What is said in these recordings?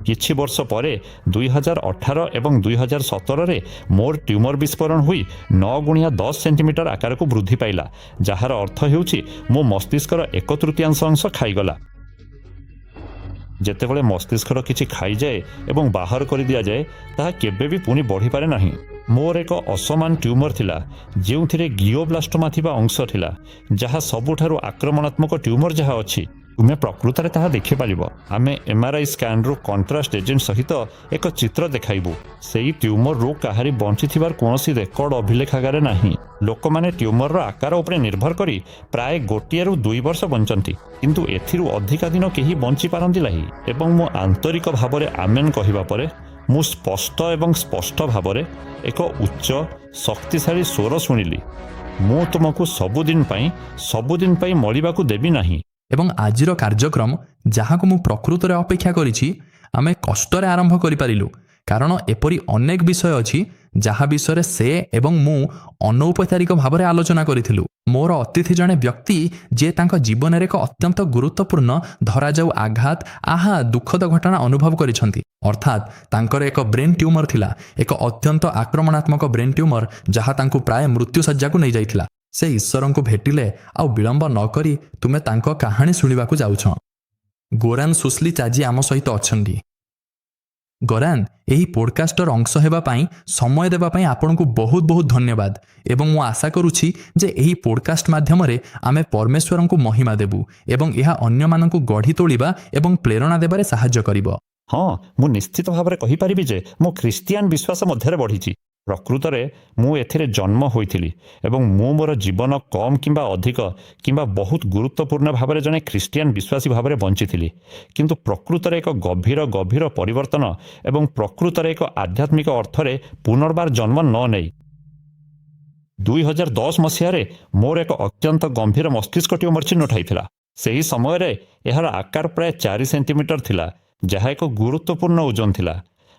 କିଛି ବର୍ଷ ପରେ 2018 ଏବଂ 2017ରେ ମୋର ଟ୍ୟୁମର ବିସ୍ଫୋରଣ ହୋଇ 9 ଗୁଣିଆ 10 ସେଣ୍ଟିମିଟର ଆକାରକୁ ବୃଦ୍ଧି ପାଇଲା, ଯାହାର ଅର୍ଥ ହେଉଛି ମୋ ମସ୍ତିଷ୍କର ଏକ ତୃତୀୟାଂଶ ଅଂଶ ଖାଇଗଲା। ଯେତେବେଳେ ମସ୍ତିଷ୍କର କିଛି ଖାଇଯାଏ ଏବଂ ବାହାର କରିଦିଆଯାଏ, ତାହା କେବେ ବି ପୁଣି ବଢ଼ିପାରେ ନାହିଁ। ମୋର ଏକ ଅସମାନ ଟ୍ୟୁମର ଥିଲା, ଯେଉଁଥିରେ ଗ୍ଲିଓବ୍ଲାଷ୍ଟୋମା ଥିବା ଅଂଶ ଥିଲା, ଯାହା ସବୁଠାରୁ ଆକ୍ରମଣାତ୍ମକ ଟ୍ୟୁମର ଯାହା ଅଛି। ତୁମେ ପ୍ରକୃତରେ ତାହା ଦେଖିପାରିବ। ଆମେ ଏମ୍ଆର୍ଆଇ ସ୍କାନରୁ କଣ୍ଟ୍ରାଷ୍ଟ ଏଜେଣ୍ଟ ସହିତ ଏକ ଚିତ୍ର ଦେଖାଇବୁ। ସେଇ ଟ୍ୟୁମରରୁ କାହାରି ବଞ୍ଚିଥିବାର କୌଣସି ରେକର୍ଡ ଅଭିଲେଖାଗାରେ ନାହିଁ। ଲୋକମାନେ ଟ୍ୟୁମରର ଆକାର ଉପରେ ନିର୍ଭର କରି ପ୍ରାୟ 1ରୁ 2 ବର୍ଷ ବଞ୍ଚନ୍ତି, କିନ୍ତୁ ଏଥିରୁ ଅଧିକା ଦିନ କେହି ବଞ୍ଚିପାରନ୍ତି ନାହିଁ। ଏବଂ ମୁଁ ଆନ୍ତରିକ ଭାବରେ ଆମେନ୍ କହିବା ପରେ ମୁଁ ସ୍ପଷ୍ଟ ଏବଂ ସ୍ପଷ୍ଟ ଭାବରେ ଏକ ଉଚ୍ଚ ଶକ୍ତିଶାଳୀ ସ୍ୱର ଶୁଣିଲି, "ମୁଁ ତୁମକୁ ସବୁଦିନ ପାଇଁ, ସବୁଦିନ ପାଇଁ ମରିବାକୁ ଦେବି ନାହିଁ।" ଏବଂ ଆଜିର କାର୍ଯ୍ୟକ୍ରମ, ଯାହାକୁ ମୁଁ ପ୍ରକୃତରେ ଅପେକ୍ଷା କରିଛି, ଆମେ କଷ୍ଟରେ ଆରମ୍ଭ କରିପାରିଲୁ, କାରଣ ଏପରି ଅନେକ ବିଷୟ ଅଛି ଯାହା ବିଷୟରେ ସେ ଏବଂ ମୁଁ ଅନୌପଚାରିକ ଭାବରେ ଆଲୋଚନା କରିଥିଲୁ। ମୋର ଅତିଥି ଜଣେ ବ୍ୟକ୍ତି ଯିଏ ତାଙ୍କ ଜୀବନରେ ଏକ ଅତ୍ୟନ୍ତ ଗୁରୁତ୍ୱପୂର୍ଣ୍ଣ, ଧରାଯାଉ ଆଘାତ, ଆହା ଦୁଃଖଦ ଘଟଣା ଅନୁଭବ କରିଛନ୍ତି। ଅର୍ଥାତ୍ ତାଙ୍କର ଏକ ବ୍ରେନ୍ ଟ୍ୟୁମର ଥିଲା, ଏକ ଅତ୍ୟନ୍ତ ଆକ୍ରମଣାତ୍ମକ ବ୍ରେନ୍ ଟ୍ୟୁମର, ଯାହା ତାଙ୍କୁ ପ୍ରାୟ ମୃତ୍ୟୁଶଯ୍ୟାକୁ ନେଇଯାଇଥିଲା। ସେ ଈଶ୍ୱରଙ୍କୁ ଭେଟିଲେ। ଆଉ ବିଳମ୍ବ ନ କରି ତୁମେ ତାଙ୍କ କାହାଣୀ ଶୁଣିବାକୁ ଯାଉଛ। ଗୋରାନ ସୁସ୍ଲିଚ୍ ଆଜି ଆମ ସହିତ ଅଛନ୍ତି। ଗୋରାନ, ଏହି ପୋଡକାଷ୍ଟର ଅଂଶ ହେବା ପାଇଁ ସମୟ ଦେବା ପାଇଁ ଆପଣଙ୍କୁ ବହୁତ ବହୁତ ଧନ୍ୟବାଦ ଏବଂ ମୁଁ ଆଶା କରୁଛି ଯେ ଏହି ପୋଡକାଷ୍ଟ ମାଧ୍ୟମରେ ଆମେ ପରମେଶ୍ୱରଙ୍କୁ ମହିମା ଦେବୁ ଏବଂ ଏହା ଅନ୍ୟମାନଙ୍କୁ ଗଢ଼ି ତୋଳିବା ଏବଂ ପ୍ରେରଣା ଦେବାରେ ସାହାଯ୍ୟ କରିବ। ହଁ, ମୁଁ ନିଶ୍ଚିତ ଭାବରେ କହିପାରିବି ଯେ ମୁଁ ଖ୍ରୀଷ୍ଟିଆନ ବିଶ୍ୱାସ ମଧ୍ୟରେ ବଢ଼ିଛି। ପ୍ରକୃତରେ ମୁଁ ଏଥିରେ ଜନ୍ମ ହୋଇଥିଲି ଏବଂ ମୁଁ ମୋର ଜୀବନ କମ୍ କିମ୍ବା ଅଧିକ କିମ୍ବା ବହୁତ ଗୁରୁତ୍ୱପୂର୍ଣ୍ଣ ଭାବରେ ଜଣେ ଖ୍ରୀଷ୍ଟିଆନ ବିଶ୍ୱାସୀ ଭାବରେ ବଞ୍ଚିଥିଲି। କିନ୍ତୁ ପ୍ରକୃତରେ ଏକ ଗଭୀର ଗଭୀର ପରିବର୍ତ୍ତନ ଏବଂ ପ୍ରକୃତରେ ଏକ ଆଧ୍ୟାତ୍ମିକ ଅର୍ଥରେ ପୁନର୍ବାର ଜନ୍ମ ନ ନେଇ 2010 ମସିହାରେ ମୋର ଏକ ଅତ୍ୟନ୍ତ ଗମ୍ଭୀର ମସ୍ତିଷ୍କ ଟ୍ୟୁମର ଚିହ୍ନଟ ହୋଇଥିଲା। ସେହି ସମୟରେ ଏହାର ଆକାର ପ୍ରାୟ 4 ସେଣ୍ଟିମିଟର ଥିଲା, ଯାହା ଏକ ଗୁରୁତ୍ୱପୂର୍ଣ୍ଣ ଓଜନ ଥିଲା।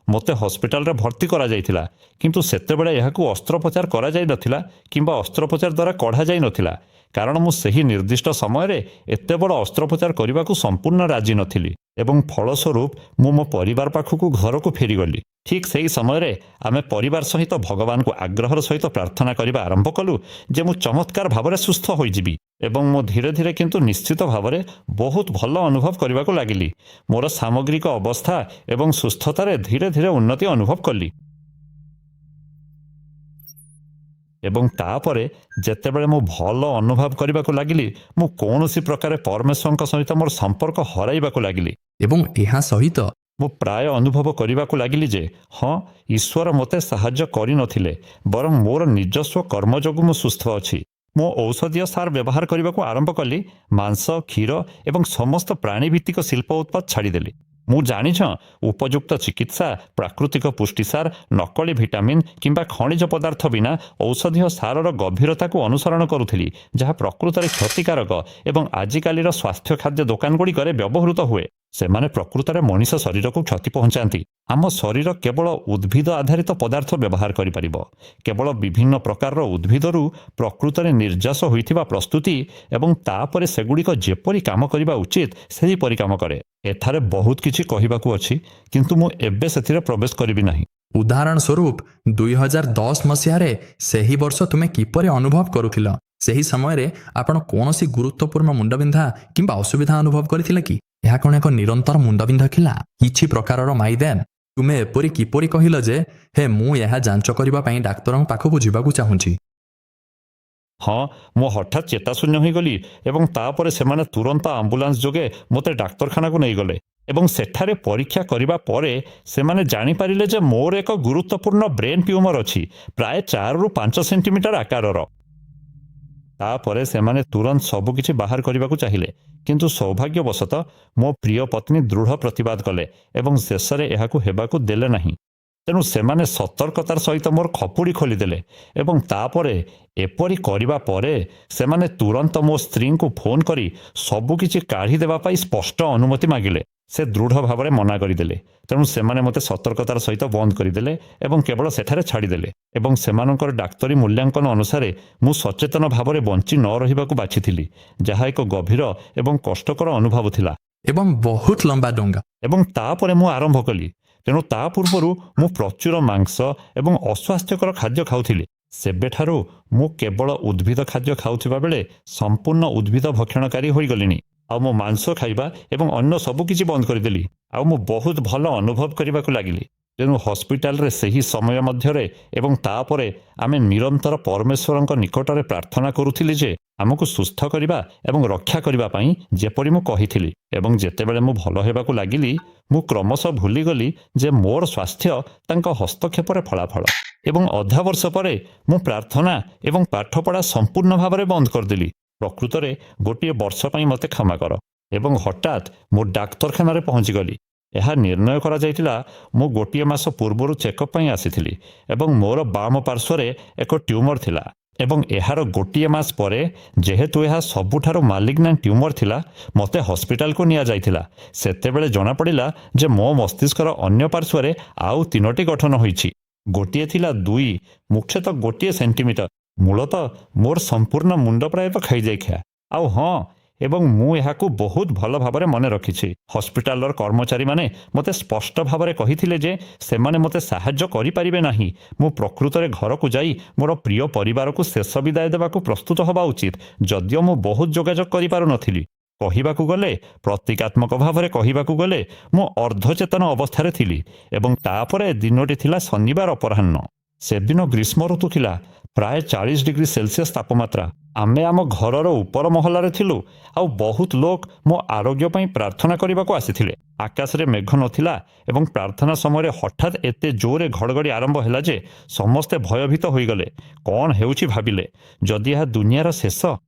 ମୋତେ ହସ୍ପିଟାଲରେ ଭର୍ତ୍ତି କରାଯାଇଥିଲା, କିନ୍ତୁ ସେତେବେଳେ ଏହାକୁ ଅସ୍ତ୍ରୋପଚାର କରାଯାଇନଥିଲା କିମ୍ବା ଅସ୍ତ୍ରୋପଚାର ଦ୍ୱାରା କଢ଼ାଯାଇନଥିଲା, କାରଣ ମୁଁ ସେହି ନିର୍ଦ୍ଦିଷ୍ଟ ସମୟରେ ଏତେ ବଡ଼ ଅସ୍ତ୍ରୋପଚାର କରିବାକୁ ସମ୍ପୂର୍ଣ୍ଣ ରାଜି ନଥିଲି ଏବଂ ଫଳସ୍ୱରୂପ ମୁଁ ମୋ ପରିବାର ପାଖକୁ ଘରକୁ ଫେରିଗଲି। ଠିକ୍ ସେହି ସମୟରେ ଆମେ ପରିବାର ସହିତ ଭଗବାନଙ୍କୁ ଆଗ୍ରହର ସହିତ ପ୍ରାର୍ଥନା କରିବା ଆରମ୍ଭ କଲୁ ଯେ ମୁଁ ଚମତ୍କାର ଭାବରେ ସୁସ୍ଥ ହୋଇଯିବି ଏବଂ ମୁଁ ଧୀରେ ଧୀରେ କିନ୍ତୁ ନିଶ୍ଚିତ ଭାବରେ ବହୁତ ଭଲ ଅନୁଭବ କରିବାକୁ ଲାଗିଲି। ମୋର ସାମଗ୍ରିକ ଅବସ୍ଥା ଏବଂ ସୁସ୍ଥତାରେ ଧୀରେ ଧୀରେ ଉନ୍ନତି ଅନୁଭବ କଲି। ଏବଂ ତାପରେ ଯେତେବେଳେ ମୁଁ ଭଲ ଅନୁଭବ କରିବାକୁ ଲାଗିଲି, ମୁଁ କୌଣସି ପ୍ରକାରେ ପରମେଶ୍ୱରଙ୍କ ସହିତ ମୋର ସମ୍ପର୍କ ହରାଇବାକୁ ଲାଗିଲି। ଏବଂ ଏହା ସହିତ ମୁଁ ପ୍ରାୟ ଅନୁଭବ କରିବାକୁ ଲାଗିଲି ଯେ ହଁ, ଈଶ୍ୱର ମୋତେ ସାହାଯ୍ୟ କରିନଥିଲେ, ବରଂ ମୋର ନିଜସ୍ୱ କର୍ମ ଯୋଗୁଁ ମୁଁ ସୁସ୍ଥ ଅଛି। ମୁଁ ଔଷଧୀୟ ସାର ବ୍ୟବହାର କରିବାକୁ ଆରମ୍ଭ କଲି, ମାଂସ, କ୍ଷୀର ଏବଂ ସମସ୍ତ ପ୍ରାଣୀଭିତ୍ତିକ ଶିଳ୍ପ ଉତ୍ପାଦ ଛାଡ଼ିଦେଲି। ମୁଁ ଜାଣିଛ, ଉପଯୁକ୍ତ ଚିକିତ୍ସା, ପ୍ରାକୃତିକ ପୁଷ୍ଟିସାର, ନକଲି ଭିଟାମିନ୍ କିମ୍ବା ଖଣିଜ ପଦାର୍ଥ ବିନା ଔଷଧୀୟ ସାରର ଗଭୀରତାକୁ ଅନୁସରଣ କରୁଥିଲି, ଯାହା ପ୍ରକୃତରେ କ୍ଷତିକାରକ ଏବଂ ଆଜିକାଲିର ସ୍ୱାସ୍ଥ୍ୟ ଖାଦ୍ୟ ଦୋକାନଗୁଡ଼ିକରେ ବ୍ୟବହୃତ ହୁଏ। ସେମାନେ ପ୍ରକୃତରେ ମଣିଷ ଶରୀରକୁ କ୍ଷତି ପହଞ୍ଚାନ୍ତି। ଆମ ଶରୀର କେବଳ ଉଦ୍ଭିଦ ଆଧାରିତ ପଦାର୍ଥ ବ୍ୟବହାର କରିପାରିବ, କେବଳ ବିଭିନ୍ନ ପ୍ରକାରର ଉଦ୍ଭିଦରୁ ପ୍ରକୃତରେ ନିର୍ଯାସ ହୋଇଥିବା ପ୍ରସ୍ତୁତି ଏବଂ ତାପରେ ସେଗୁଡ଼ିକ ଯେପରି କାମ କରିବା ଉଚିତ ସେହିପରି କାମ କରେ। ଏଠାରେ ବହୁତ କିଛି କହିବାକୁ ଅଛି, କିନ୍ତୁ ମୁଁ ଏବେ ସେଥିରେ ପ୍ରବେଶ କରିବି ନାହିଁ। ଉଦାହରଣ ସ୍ୱରୂପ, 2010 ମସିହାରେ ସେହି ବର୍ଷ ତୁମେ କିପରି ଅନୁଭବ କରୁଥିଲ? ସେହି ସମୟରେ ଆପଣ କୌଣସି ଗୁରୁତ୍ୱପୂର୍ଣ୍ଣ ମୁଣ୍ଡବିନ୍ଧା କିମ୍ବା ଅସୁବିଧା ଅନୁଭବ କରିଥିଲେ କି? ଏହା କ'ଣ ଏକ ନିରନ୍ତର ମୁଣ୍ଡବିନ୍ଧା ଥିଲା, କିଛି ପ୍ରକାରର ମାଇଗ୍ରେନ୍? ତୁମେ ଏପରି କିପରି କହିଲ ଯେ ହେ, ମୁଁ ଏହା ଯାଞ୍ଚ କରିବା ପାଇଁ ଡାକ୍ତରଙ୍କ ପାଖକୁ ଯିବାକୁ ଚାହୁଁଛି? ହଁ, ମୁଁ ହଠାତ୍ ଚେତାଶୂନ୍ୟ ହୋଇଗଲି ଏବଂ ତାପରେ ସେମାନେ ତୁରନ୍ତ ଆମ୍ବୁଲାନ୍ସ ଯୋଗେ ମୋତେ ଡାକ୍ତରଖାନାକୁ ନେଇଗଲେ ଏବଂ ସେଠାରେ ପରୀକ୍ଷା କରିବା ପରେ ସେମାନେ ଜାଣିପାରିଲେ ଯେ ମୋର ଏକ ଗୁରୁତ୍ୱପୂର୍ଣ୍ଣ ବ୍ରେନ୍ ଟ୍ୟୁମର ଅଛି, ପ୍ରାୟ 4ରୁ 5 ସେଣ୍ଟିମିଟର ଆକାରର। ତାପରେ ସେମାନେ ତୁରନ୍ତ ସବୁକିଛି ବାହାର କରିବାକୁ ଚାହିଁଲେ, କିନ୍ତୁ ସୌଭାଗ୍ୟବଶତଃ ମୋ ପ୍ରିୟ ପତ୍ନୀ ଦୃଢ଼ ପ୍ରତିବାଦ କଲେ ଏବଂ ଶେଷରେ ଏହାକୁ ହେବାକୁ ଦେଲେ ନାହିଁ। ତେଣୁ ସେମାନେ ସତର୍କତାର ସହିତ ମୋର ଖପୁଡ଼ି ଖୋଲିଦେଲେ ଏବଂ ତାପରେ ଏପରି କରିବା ପରେ ସେମାନେ ତୁରନ୍ତ ମୋ ସ୍ତ୍ରୀଙ୍କୁ ଫୋନ୍ କରି ସବୁକିଛି କାଢ଼ି ଦେବା ପାଇଁ ସ୍ପଷ୍ଟ ଅନୁମତି ମାଗିଲେ। ସେ ଦୃଢ଼ ଭାବରେ ମନା କରିଦେଲେ। ତେଣୁ ସେମାନେ ମୋତେ ସତର୍କତାର ସହିତ ବନ୍ଦ କରିଦେଲେ ଏବଂ କେବଳ ସେଠାରେ ଛାଡ଼ିଦେଲେ ଏବଂ ସେମାନଙ୍କର ଡାକ୍ତରୀ ମୂଲ୍ୟାଙ୍କନ ଅନୁସାରେ ମୁଁ ସଚେତନ ଭାବରେ ବଞ୍ଚି ନ ରହିବାକୁ ବାଛିଥିଲି, ଯାହା ଏକ ଗଭୀର ଏବଂ କଷ୍ଟକର ଅନୁଭବ ଥିଲା। ଏବଂ ବହୁତ ଲମ୍ବା ଡଙ୍ଗା। ଏବଂ ତାପରେ ମୁଁ ଆରମ୍ଭ କଲି। ତେଣୁ ତା ପୂର୍ବରୁ ମୁଁ ପ୍ରଚୁର ମାଂସ ଏବଂ ଅସ୍ୱାସ୍ଥ୍ୟକର ଖାଦ୍ୟ ଖାଉଥିଲି। ସେବେଠାରୁ ମୁଁ କେବଳ ଉଦ୍ଭିଦ ଖାଦ୍ୟ ଖାଉଥିବା ବେଳେ ସମ୍ପୂର୍ଣ୍ଣ ଉଦ୍ଭିଦ ଭକ୍ଷଣକାରୀ ହୋଇଗଲିଣି। ଆଉ ମୁଁ ମାଂସ ଖାଇବା ଏବଂ ଅନ୍ୟ ସବୁ କିଛି ବନ୍ଦ କରିଦେଲି, ଆଉ ମୁଁ ବହୁତ ଭଲ ଅନୁଭବ କରିବାକୁ ଲାଗିଲି। ତେଣୁ ହସ୍ପିଟାଲରେ ସେହି ସମୟ ମଧ୍ୟରେ ଏବଂ ତାପରେ ଆମେ ନିରନ୍ତର ପରମେଶ୍ୱରଙ୍କ ନିକଟରେ ପ୍ରାର୍ଥନା କରୁଥିଲି ଯେ ଆମକୁ ସୁସ୍ଥ କରିବା ଏବଂ ରକ୍ଷା କରିବା ପାଇଁ, ଯେପରି ମୁଁ କହିଥିଲି। ଏବଂ ଯେତେବେଳେ ମୁଁ ଭଲ ହେବାକୁ ଲାଗିଲି, ମୁଁ କ୍ରମଶଃ ଭୁଲିଗଲି ଯେ ମୋର ସ୍ୱାସ୍ଥ୍ୟ ତାଙ୍କ ହସ୍ତକ୍ଷେପରେ ଫଳାଫଳ। ଏବଂ ଅଧା ବର୍ଷ ପରେ ମୁଁ ପ୍ରାର୍ଥନା ଏବଂ ପାଠପଢ଼ା ସମ୍ପୂର୍ଣ୍ଣ ଭାବରେ ବନ୍ଦ କରିଦେଲି। ପ୍ରକୃତରେ ଗୋଟିଏ ବର୍ଷ ପାଇଁ ମୋତେ କ୍ଷମା କର। ଏବଂ ହଠାତ୍ ମୁଁ ଡାକ୍ତରଖାନାରେ ପହଞ୍ଚିଗଲି। ଏହା ନିର୍ଣ୍ଣୟ କରାଯାଇଥିଲା, ମୁଁ ଗୋଟିଏ ମାସ ପୂର୍ବରୁ ଚେକଅପ୍ ପାଇଁ ଆସିଥିଲି ଏବଂ ମୋର ବାମ ପାର୍ଶ୍ୱରେ ଏକ ଟ୍ୟୁମର ଥିଲା। ଏବଂ ଏହାର ଗୋଟିଏ ମାସ ପରେ, ଯେହେତୁ ଏହା ସବୁଠାରୁ ମାଲିଗ୍ନାଣ୍ଟ ଟ୍ୟୁମର ଥିଲା, ମୋତେ ହସ୍ପିଟାଲକୁ ନିଆଯାଇଥିଲା। ସେତେବେଳେ ଜଣାପଡ଼ିଲା ଯେ ମୋ ମସ୍ତିଷ୍କର ଅନ୍ୟ ପାର୍ଶ୍ୱରେ ଆଉ ତିନୋଟି ଗଠନ ହୋଇଛି। ଗୋଟିଏ ଥିଲା 2, ମୁଖ୍ୟତଃ 1 ସେଣ୍ଟିମିଟର। ମୂଳତଃ ମୋର ସମ୍ପୂର୍ଣ୍ଣ ମୁଣ୍ଡ ପ୍ରାୟତଃ ଖାଇଯାଇଥିଲା। ଆଉ ହଁ, ଏବଂ ମୁଁ ଏହାକୁ ବହୁତ ଭଲ ଭାବରେ ମନେ ରଖିଛି। ହସ୍ପିଟାଲର କର୍ମଚାରୀମାନେ ମୋତେ ସ୍ପଷ୍ଟ ଭାବରେ କହିଥିଲେ ଯେ ସେମାନେ ମୋତେ ସାହାଯ୍ୟ କରିପାରିବେ ନାହିଁ। ମୁଁ ପ୍ରକୃତରେ ଘରକୁ ଯାଇ ମୋର ପ୍ରିୟ ପରିବାରକୁ ଶେଷ ବିଦାୟ ଦେବାକୁ ପ୍ରସ୍ତୁତ ହେବା ଉଚିତ, ଯଦିଓ ମୁଁ ବହୁତ ଯୋଗାଯୋଗ କରିପାରୁନଥିଲି। କହିବାକୁ ଗଲେ, ପ୍ରତୀକାତ୍ମକ ଭାବରେ କହିବାକୁ ଗଲେ, ମୁଁ ଅର୍ଦ୍ଧଚେତନ ଅବସ୍ଥାରେ ଥିଲି। ଏବଂ ତାପରେ ଦିନଟି ଥିଲା ଶନିବାର ଅପରାହ୍ନ। ସେଦିନ ଗ୍ରୀଷ୍ମ ଋତୁ ଥିଲା, ପ୍ରାୟ 40 ଡିଗ୍ରୀ ସେଲସିୟସ୍ ତାପମାତ୍ରା। ଆମେ ଆମ ଘରର ଉପର ମହଲାରେ ଥିଲୁ, ଆଉ ବହୁତ ଲୋକ ମୋ ଆରୋଗ୍ୟ ପାଇଁ ପ୍ରାର୍ଥନା କରିବାକୁ ଆସିଥିଲେ। ଆକାଶରେ ମେଘ ନଥିଲା ଏବଂ ପ୍ରାର୍ଥନା ସମୟରେ ହଠାତ୍ ଏତେ ଜୋରରେ ଘଡ଼ଘଡ଼ି ଆରମ୍ଭ ହେଲା ଯେ ସମସ୍ତେ ଭୟଭୀତ ହୋଇଗଲେ। କ'ଣ ହେଉଛି ଭାବିଲେ, ଯଦି ଏହା ଦୁନିଆର ଶେଷ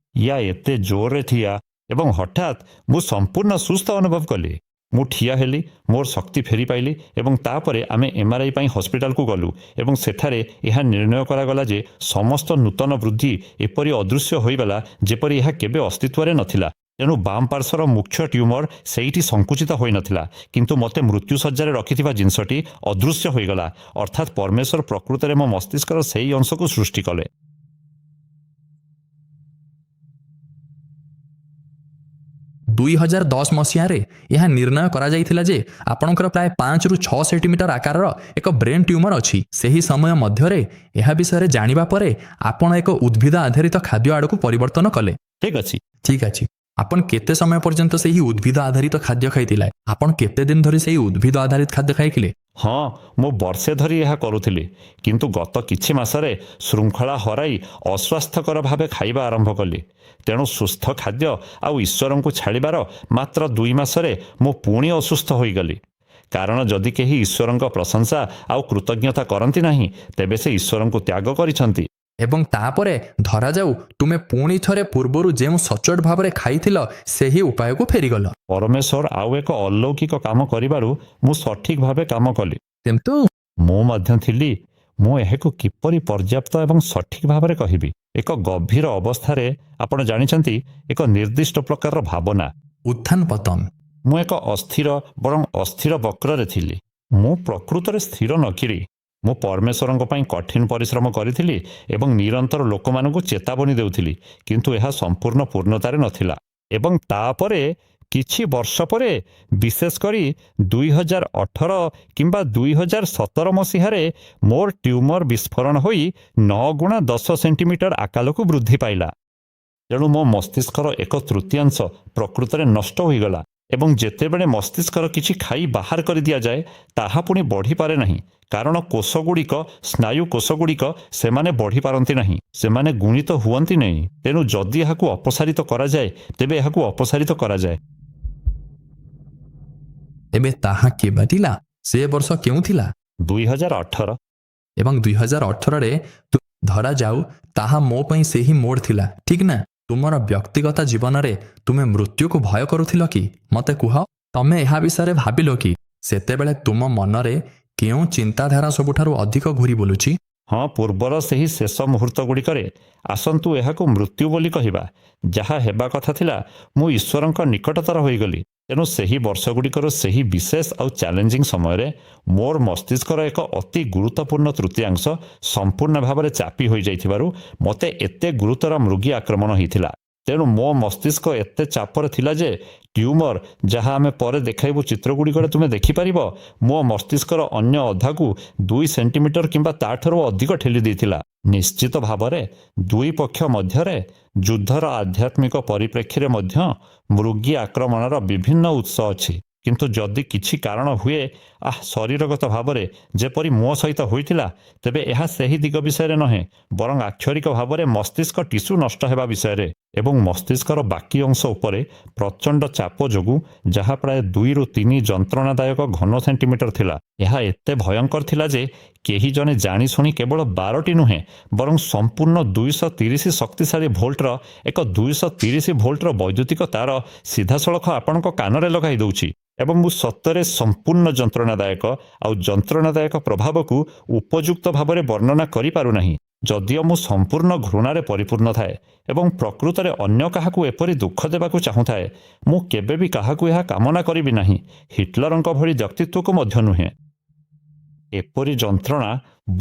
ୟା ଏତେ ଜୋରରେ ଥିଆ। ଏବଂ ହଠାତ୍ ମୁଁ ସମ୍ପୂର୍ଣ୍ଣ ସୁସ୍ଥ ଅନୁଭବ କଲି। ମୁଁ ଠିଆ ହେଲି, ମୋର ଶକ୍ତି ଫେରି ପାଇଲି ଏବଂ ତାପରେ ଆମେ ଏମ୍ଆର୍ଆଇ ପାଇଁ ହସ୍ପିଟାଲକୁ ଗଲୁ ଏବଂ ସେଠାରେ ଏହା ନିର୍ଣ୍ଣୟ କରାଗଲା ଯେ ସମସ୍ତ ନୂତନ ବୃଦ୍ଧି ଏପରି ଅଦୃଶ୍ୟ ହୋଇଗଲା ଯେପରି ଏହା କେବେ ଅସ୍ତିତ୍ୱରେ ନଥିଲା। ତେଣୁ ବାମ ପାର୍ଶ୍ୱର ମୁଖ୍ୟ ଟ୍ୟୁମର ସେଇଠି ସଙ୍କୁଚିତ ହୋଇନଥିଲା, କିନ୍ତୁ ମୋତେ ମୃତ୍ୟୁଶଯ୍ୟାରେ ରଖିଥିବା ଜିନିଷଟି ଅଦୃଶ୍ୟ ହୋଇଗଲା। ଅର୍ଥାତ୍ ପରମେଶ୍ୱର ପ୍ରକୃତରେ ମୋ ମସ୍ତିଷ୍କର ସେହି ଅଂଶକୁ ସୃଷ୍ଟି କଲେ। 2010 ମସିହାରେ ଏହା ନିର୍ଣ୍ଣୟ କରାଯାଇଥିଲା ଯେ ଆପଣଙ୍କର ପ୍ରାୟ 5ରୁ 6 ସେଣ୍ଟିମିଟର ଆକାରର ଏକ ବ୍ରେନ୍ ଟ୍ୟୁମର ଅଛି। ସେହି ସମୟ ମଧ୍ୟରେ ଏହା ବିଷୟରେ ଜାଣିବା ପରେ ଆପଣ ଏକ ଉଦ୍ଭିଦ ଆଧାରିତ ଖାଦ୍ୟ ଆଡ଼କୁ ପରିବର୍ତ୍ତନ କଲେ। ଠିକ୍ ଅଛି। ଠିକ୍ ଅଛି। ଆପଣ କେତେ ସମୟ ପର୍ଯ୍ୟନ୍ତ ସେହି ଉଦ୍ଭିଦ ଆଧାରିତ ଖାଦ୍ୟ ଖାଇଥିଲେ? ଆପଣ କେତେ ଦିନ ଧରି ସେହି ଉଦ୍ଭିଦ ଆଧାରିତ ଖାଦ୍ୟ ଖାଇଥିଲେ? ହଁ, ମୁଁ ବର୍ଷେ ଧରି ଏହା କରୁଥିଲି, କିନ୍ତୁ ଗତ କିଛି ମାସରେ ଶୃଙ୍ଖଳା ହରାଇ ଅସ୍ୱାସ୍ଥ୍ୟକର ଭାବେ ଖାଇବା ଆରମ୍ଭ କଲି। ତେଣୁ ସୁସ୍ଥ ଖାଦ୍ୟ ଆଉ ଈଶ୍ୱରଙ୍କୁ ଛାଡ଼ିବାର ମାତ୍ର 2 ମାସରେ ମୁଁ ପୁଣି ଅସୁସ୍ଥ ହୋଇଗଲି। କାରଣ ଯଦି କେହି ଈଶ୍ୱରଙ୍କ ପ୍ରଶଂସା ଆଉ କୃତଜ୍ଞତା କରନ୍ତି ନାହିଁ, ତେବେ ସେ ଈଶ୍ୱରଙ୍କୁ ତ୍ୟାଗ କରିଛନ୍ତି। ଏବଂ ତାପରେ ଧରାଯାଉ ତୁମେ ପୁଣି ଥରେ ପୂର୍ବରୁ ଯେଉଁ ସଚ୍ଚୋଟ ଭାବରେ ଖାଇଥିଲ, ସେହି ଉପାୟକୁ ଫେରିଗଲ। ପରମେଶ୍ୱର ଆଉ ଏକ ଅଲୌକିକ କାମ କରିବାରୁ ମୁଁ ସଠିକ୍ ଭାବେ କାମ କଲି। କିନ୍ତୁ ମୁଁ ମଧ୍ୟ ଥିଲି, ମୁଁ ଏହାକୁ କିପରି ପର୍ଯ୍ୟାପ୍ତ ଏବଂ ସଠିକ୍ ଭାବରେ କହିବି, ଏକ ଗଭୀର ଅବସ୍ଥାରେ, ଆପଣ ଜାଣିଛନ୍ତି, ଏକ ନିର୍ଦ୍ଦିଷ୍ଟ ପ୍ରକାରର ଭାବନା। ଉତ୍ଥାନ ପତନ। ମୁଁ ଏକ ଅସ୍ଥିର ବରଂ ଅସ୍ଥିର ବକ୍ରରେ ଥିଲି। ମୁଁ ପ୍ରକୃତରେ ସ୍ଥିର ନଥିଲି। ମୁଁ ପରମେଶ୍ୱରଙ୍କ ପାଇଁ କଠିନ ପରିଶ୍ରମ କରିଥିଲି ଏବଂ ନିରନ୍ତର ଲୋକମାନଙ୍କୁ ଚେତାବନୀ ଦେଉଥିଲି, କିନ୍ତୁ ଏହା ସମ୍ପୂର୍ଣ୍ଣ ପୂର୍ଣ୍ଣତାରେ ନଥିଲା। ଏବଂ ତାପରେ କିଛି ବର୍ଷ ପରେ, ବିଶେଷ କରି 2018 କିମ୍ବା 2017 ମସିହାରେ, ମୋର ଟ୍ୟୁମର ବିସ୍ଫୋରଣ ହୋଇ 9 ଗୁଣା 10 ସେଣ୍ଟିମିଟର ଆକାରକୁ ବୃଦ୍ଧି ପାଇଲା। ତେଣୁ ମୋ ମସ୍ତିଷ୍କର ଏକ ତୃତୀୟାଂଶ ପ୍ରକୃତରେ ନଷ୍ଟ ହୋଇଗଲା। ଏବଂ ଯେତେବେଳେ ମସ୍ତିଷ୍କର କିଛି ଖାଇ ବାହାର କରିଦିଆଯାଏ, ତାହା ପୁଣି ବଢ଼ିପାରେ ନାହିଁ, କାରଣ କୋଷଗୁଡ଼ିକ, ସ୍ନାୟୁ କୋଷଗୁଡ଼ିକ, ସେମାନେ ବଢ଼ିପାରନ୍ତି ନାହିଁ, ସେମାନେ ଗୁଣିତ ହୁଅନ୍ତି ନାହିଁ। ତେଣୁ ଯଦି ଏହାକୁ ଅପସାରିତ କରାଯାଏ, ତେବେ ଏହାକୁ ଅପସାରିତ କରାଯାଏ। ଏବେ ତାହା କେବେ ଥିଲା? ସେ ବର୍ଷ କେଉଁ ଥିଲା? 2018। ଏବଂ 2018ରେ ଧରାଯାଉ ତାହା ମୋ ପାଇଁ ସେହି ମୋଡ଼ ଥିଲା, ଠିକ୍ ନା? ତୁମର ବ୍ୟକ୍ତିଗତ ଜୀବନରେ ତୁମେ ମୃତ୍ୟୁକୁ ଭୟ କରୁଥିଲ କି? ମୋତେ କୁହ, ତମେ ଏହା ବିଷୟରେ ଭାବିଲ କି? ସେତେବେଳେ ତୁମ ମନରେ କେଉଁ ଚିନ୍ତାଧାରା ସବୁଠାରୁ ଅଧିକ ଘୁରି ବୁଲୁଛି? ହଁ, ପୂର୍ବର ସେହି ଶେଷ ମୁହୂର୍ତ୍ତଗୁଡ଼ିକରେ, ଆସନ୍ତୁ ଏହାକୁ ମୃତ୍ୟୁ ବୋଲି କହିବା, ଯାହା ହେବା କଥା ଥିଲା, ମୁଁ ଈଶ୍ୱରଙ୍କ ନିକଟତର ହୋଇଗଲି। ତେଣୁ ସେହି ବର୍ଷଗୁଡ଼ିକର ସେହି ବିଶେଷ ଆଉ ଚ୍ୟାଲେଞ୍ଜିଂ ସମୟରେ ମୋର ମସ୍ତିଷ୍କର ଏକ ଅତି ଗୁରୁତ୍ୱପୂର୍ଣ୍ଣ ତୃତୀୟାଂଶ ସମ୍ପୂର୍ଣ୍ଣ ଭାବରେ ଚାପି ହୋଇଯାଇଥିବାରୁ ମୋତେ ଏତେ ଗୁରୁତର ମୃଗୀ ଆକ୍ରମଣ ହୋଇଥିଲା। ତେଣୁ ମୋ ମସ୍ତିଷ୍କ ଏତେ ଚାପରେ ଥିଲା ଯେ ଟ୍ୟୁମର, ଯାହା ଆମେ ପରେ ଦେଖାଇବୁ ଚିତ୍ରଗୁଡ଼ିକରେ ତୁମେ ଦେଖିପାରିବ, ମୋ ମସ୍ତିଷ୍କର ଅନ୍ୟ ଅଧାକୁ 2 ସେଣ୍ଟିମିଟର କିମ୍ବା ତାଠାରୁ ଅଧିକ ଠେଲି ଦେଇଥିଲା। ନିଶ୍ଚିତ ଭାବରେ ଦୁଇ ପକ୍ଷ ମଧ୍ୟରେ ଯୁଦ୍ଧର ଆଧ୍ୟାତ୍ମିକ ପରିପ୍ରେକ୍ଷୀରେ ମଧ୍ୟ ମୃଗୀ ଆକ୍ରମଣର ବିଭିନ୍ନ ଉତ୍ସ ଅଛି। କିନ୍ତୁ ଯଦି କିଛି କାରଣ ହୁଏ ଶରୀରଗତ ଭାବରେ, ଯେପରି ମୋ ସହିତ ହୋଇଥିଲା, ତେବେ ଏହା ସେହି ଦିଗ ବିଷୟରେ ନୁହେଁ, ବରଂ ଆକ୍ଷରିକ ଭାବରେ ମସ୍ତିଷ୍କ ଟିସ୍ୟୁ ନଷ୍ଟ ହେବା ବିଷୟରେ ଏବଂ ମସ୍ତିଷ୍କର ବାକି ଅଂଶ ଉପରେ ପ୍ରଚଣ୍ଡ ଚାପ ଯୋଗୁଁ, ଯାହା ପ୍ରାୟ 2ରୁ 3 ଯନ୍ତ୍ରଣାଦାୟକ ଘନ ସେଣ୍ଟିମିଟର ଥିଲା। ଏହା ଏତେ ଭୟଙ୍କର ଥିଲା ଯେ କେହି ଜଣେ ଜାଣିଶୁଣି କେବଳ 12ଟି ନୁହେଁ, ବରଂ ସମ୍ପୂର୍ଣ୍ଣ 230 ଶକ୍ତିଶାଳୀ ଭୋଲ୍ଟର ଏକ 230 ଭୋଲ୍ଟର ବୈଦ୍ୟୁତିକ ତାର ସିଧାସଳଖ ଆପଣଙ୍କ କାନରେ ଲଗାଇ ଦେଉଛି। ଏବଂ ମୁଁ ସତରେ ସମ୍ପୂର୍ଣ୍ଣ ଯନ୍ତ୍ରଣାଦାୟକ ଆଉ ଯନ୍ତ୍ରଣାଦାୟକ ପ୍ରଭାବକୁ ଉପଯୁକ୍ତ ଭାବରେ ବର୍ଣ୍ଣନା କରିପାରୁନାହିଁ। ଯଦିଓ ମୁଁ ସମ୍ପୂର୍ଣ୍ଣ ଘୃଣାରେ ପରିପୂର୍ଣ୍ଣ ଥାଏ ଏବଂ ପ୍ରକୃତରେ ଅନ୍ୟ କାହାକୁ ଏପରି ଦୁଃଖ ଦେବାକୁ ଚାହୁଁଥାଏ, ମୁଁ କେବେ ବି କାହାକୁ ଏହା କାମନା କରିବି ନାହିଁ, ହିଟଲରଙ୍କ ଭଳି ବ୍ୟକ୍ତିତ୍ୱକୁ ମଧ୍ୟ ନୁହେଁ। ଏପରି ଯନ୍ତ୍ରଣା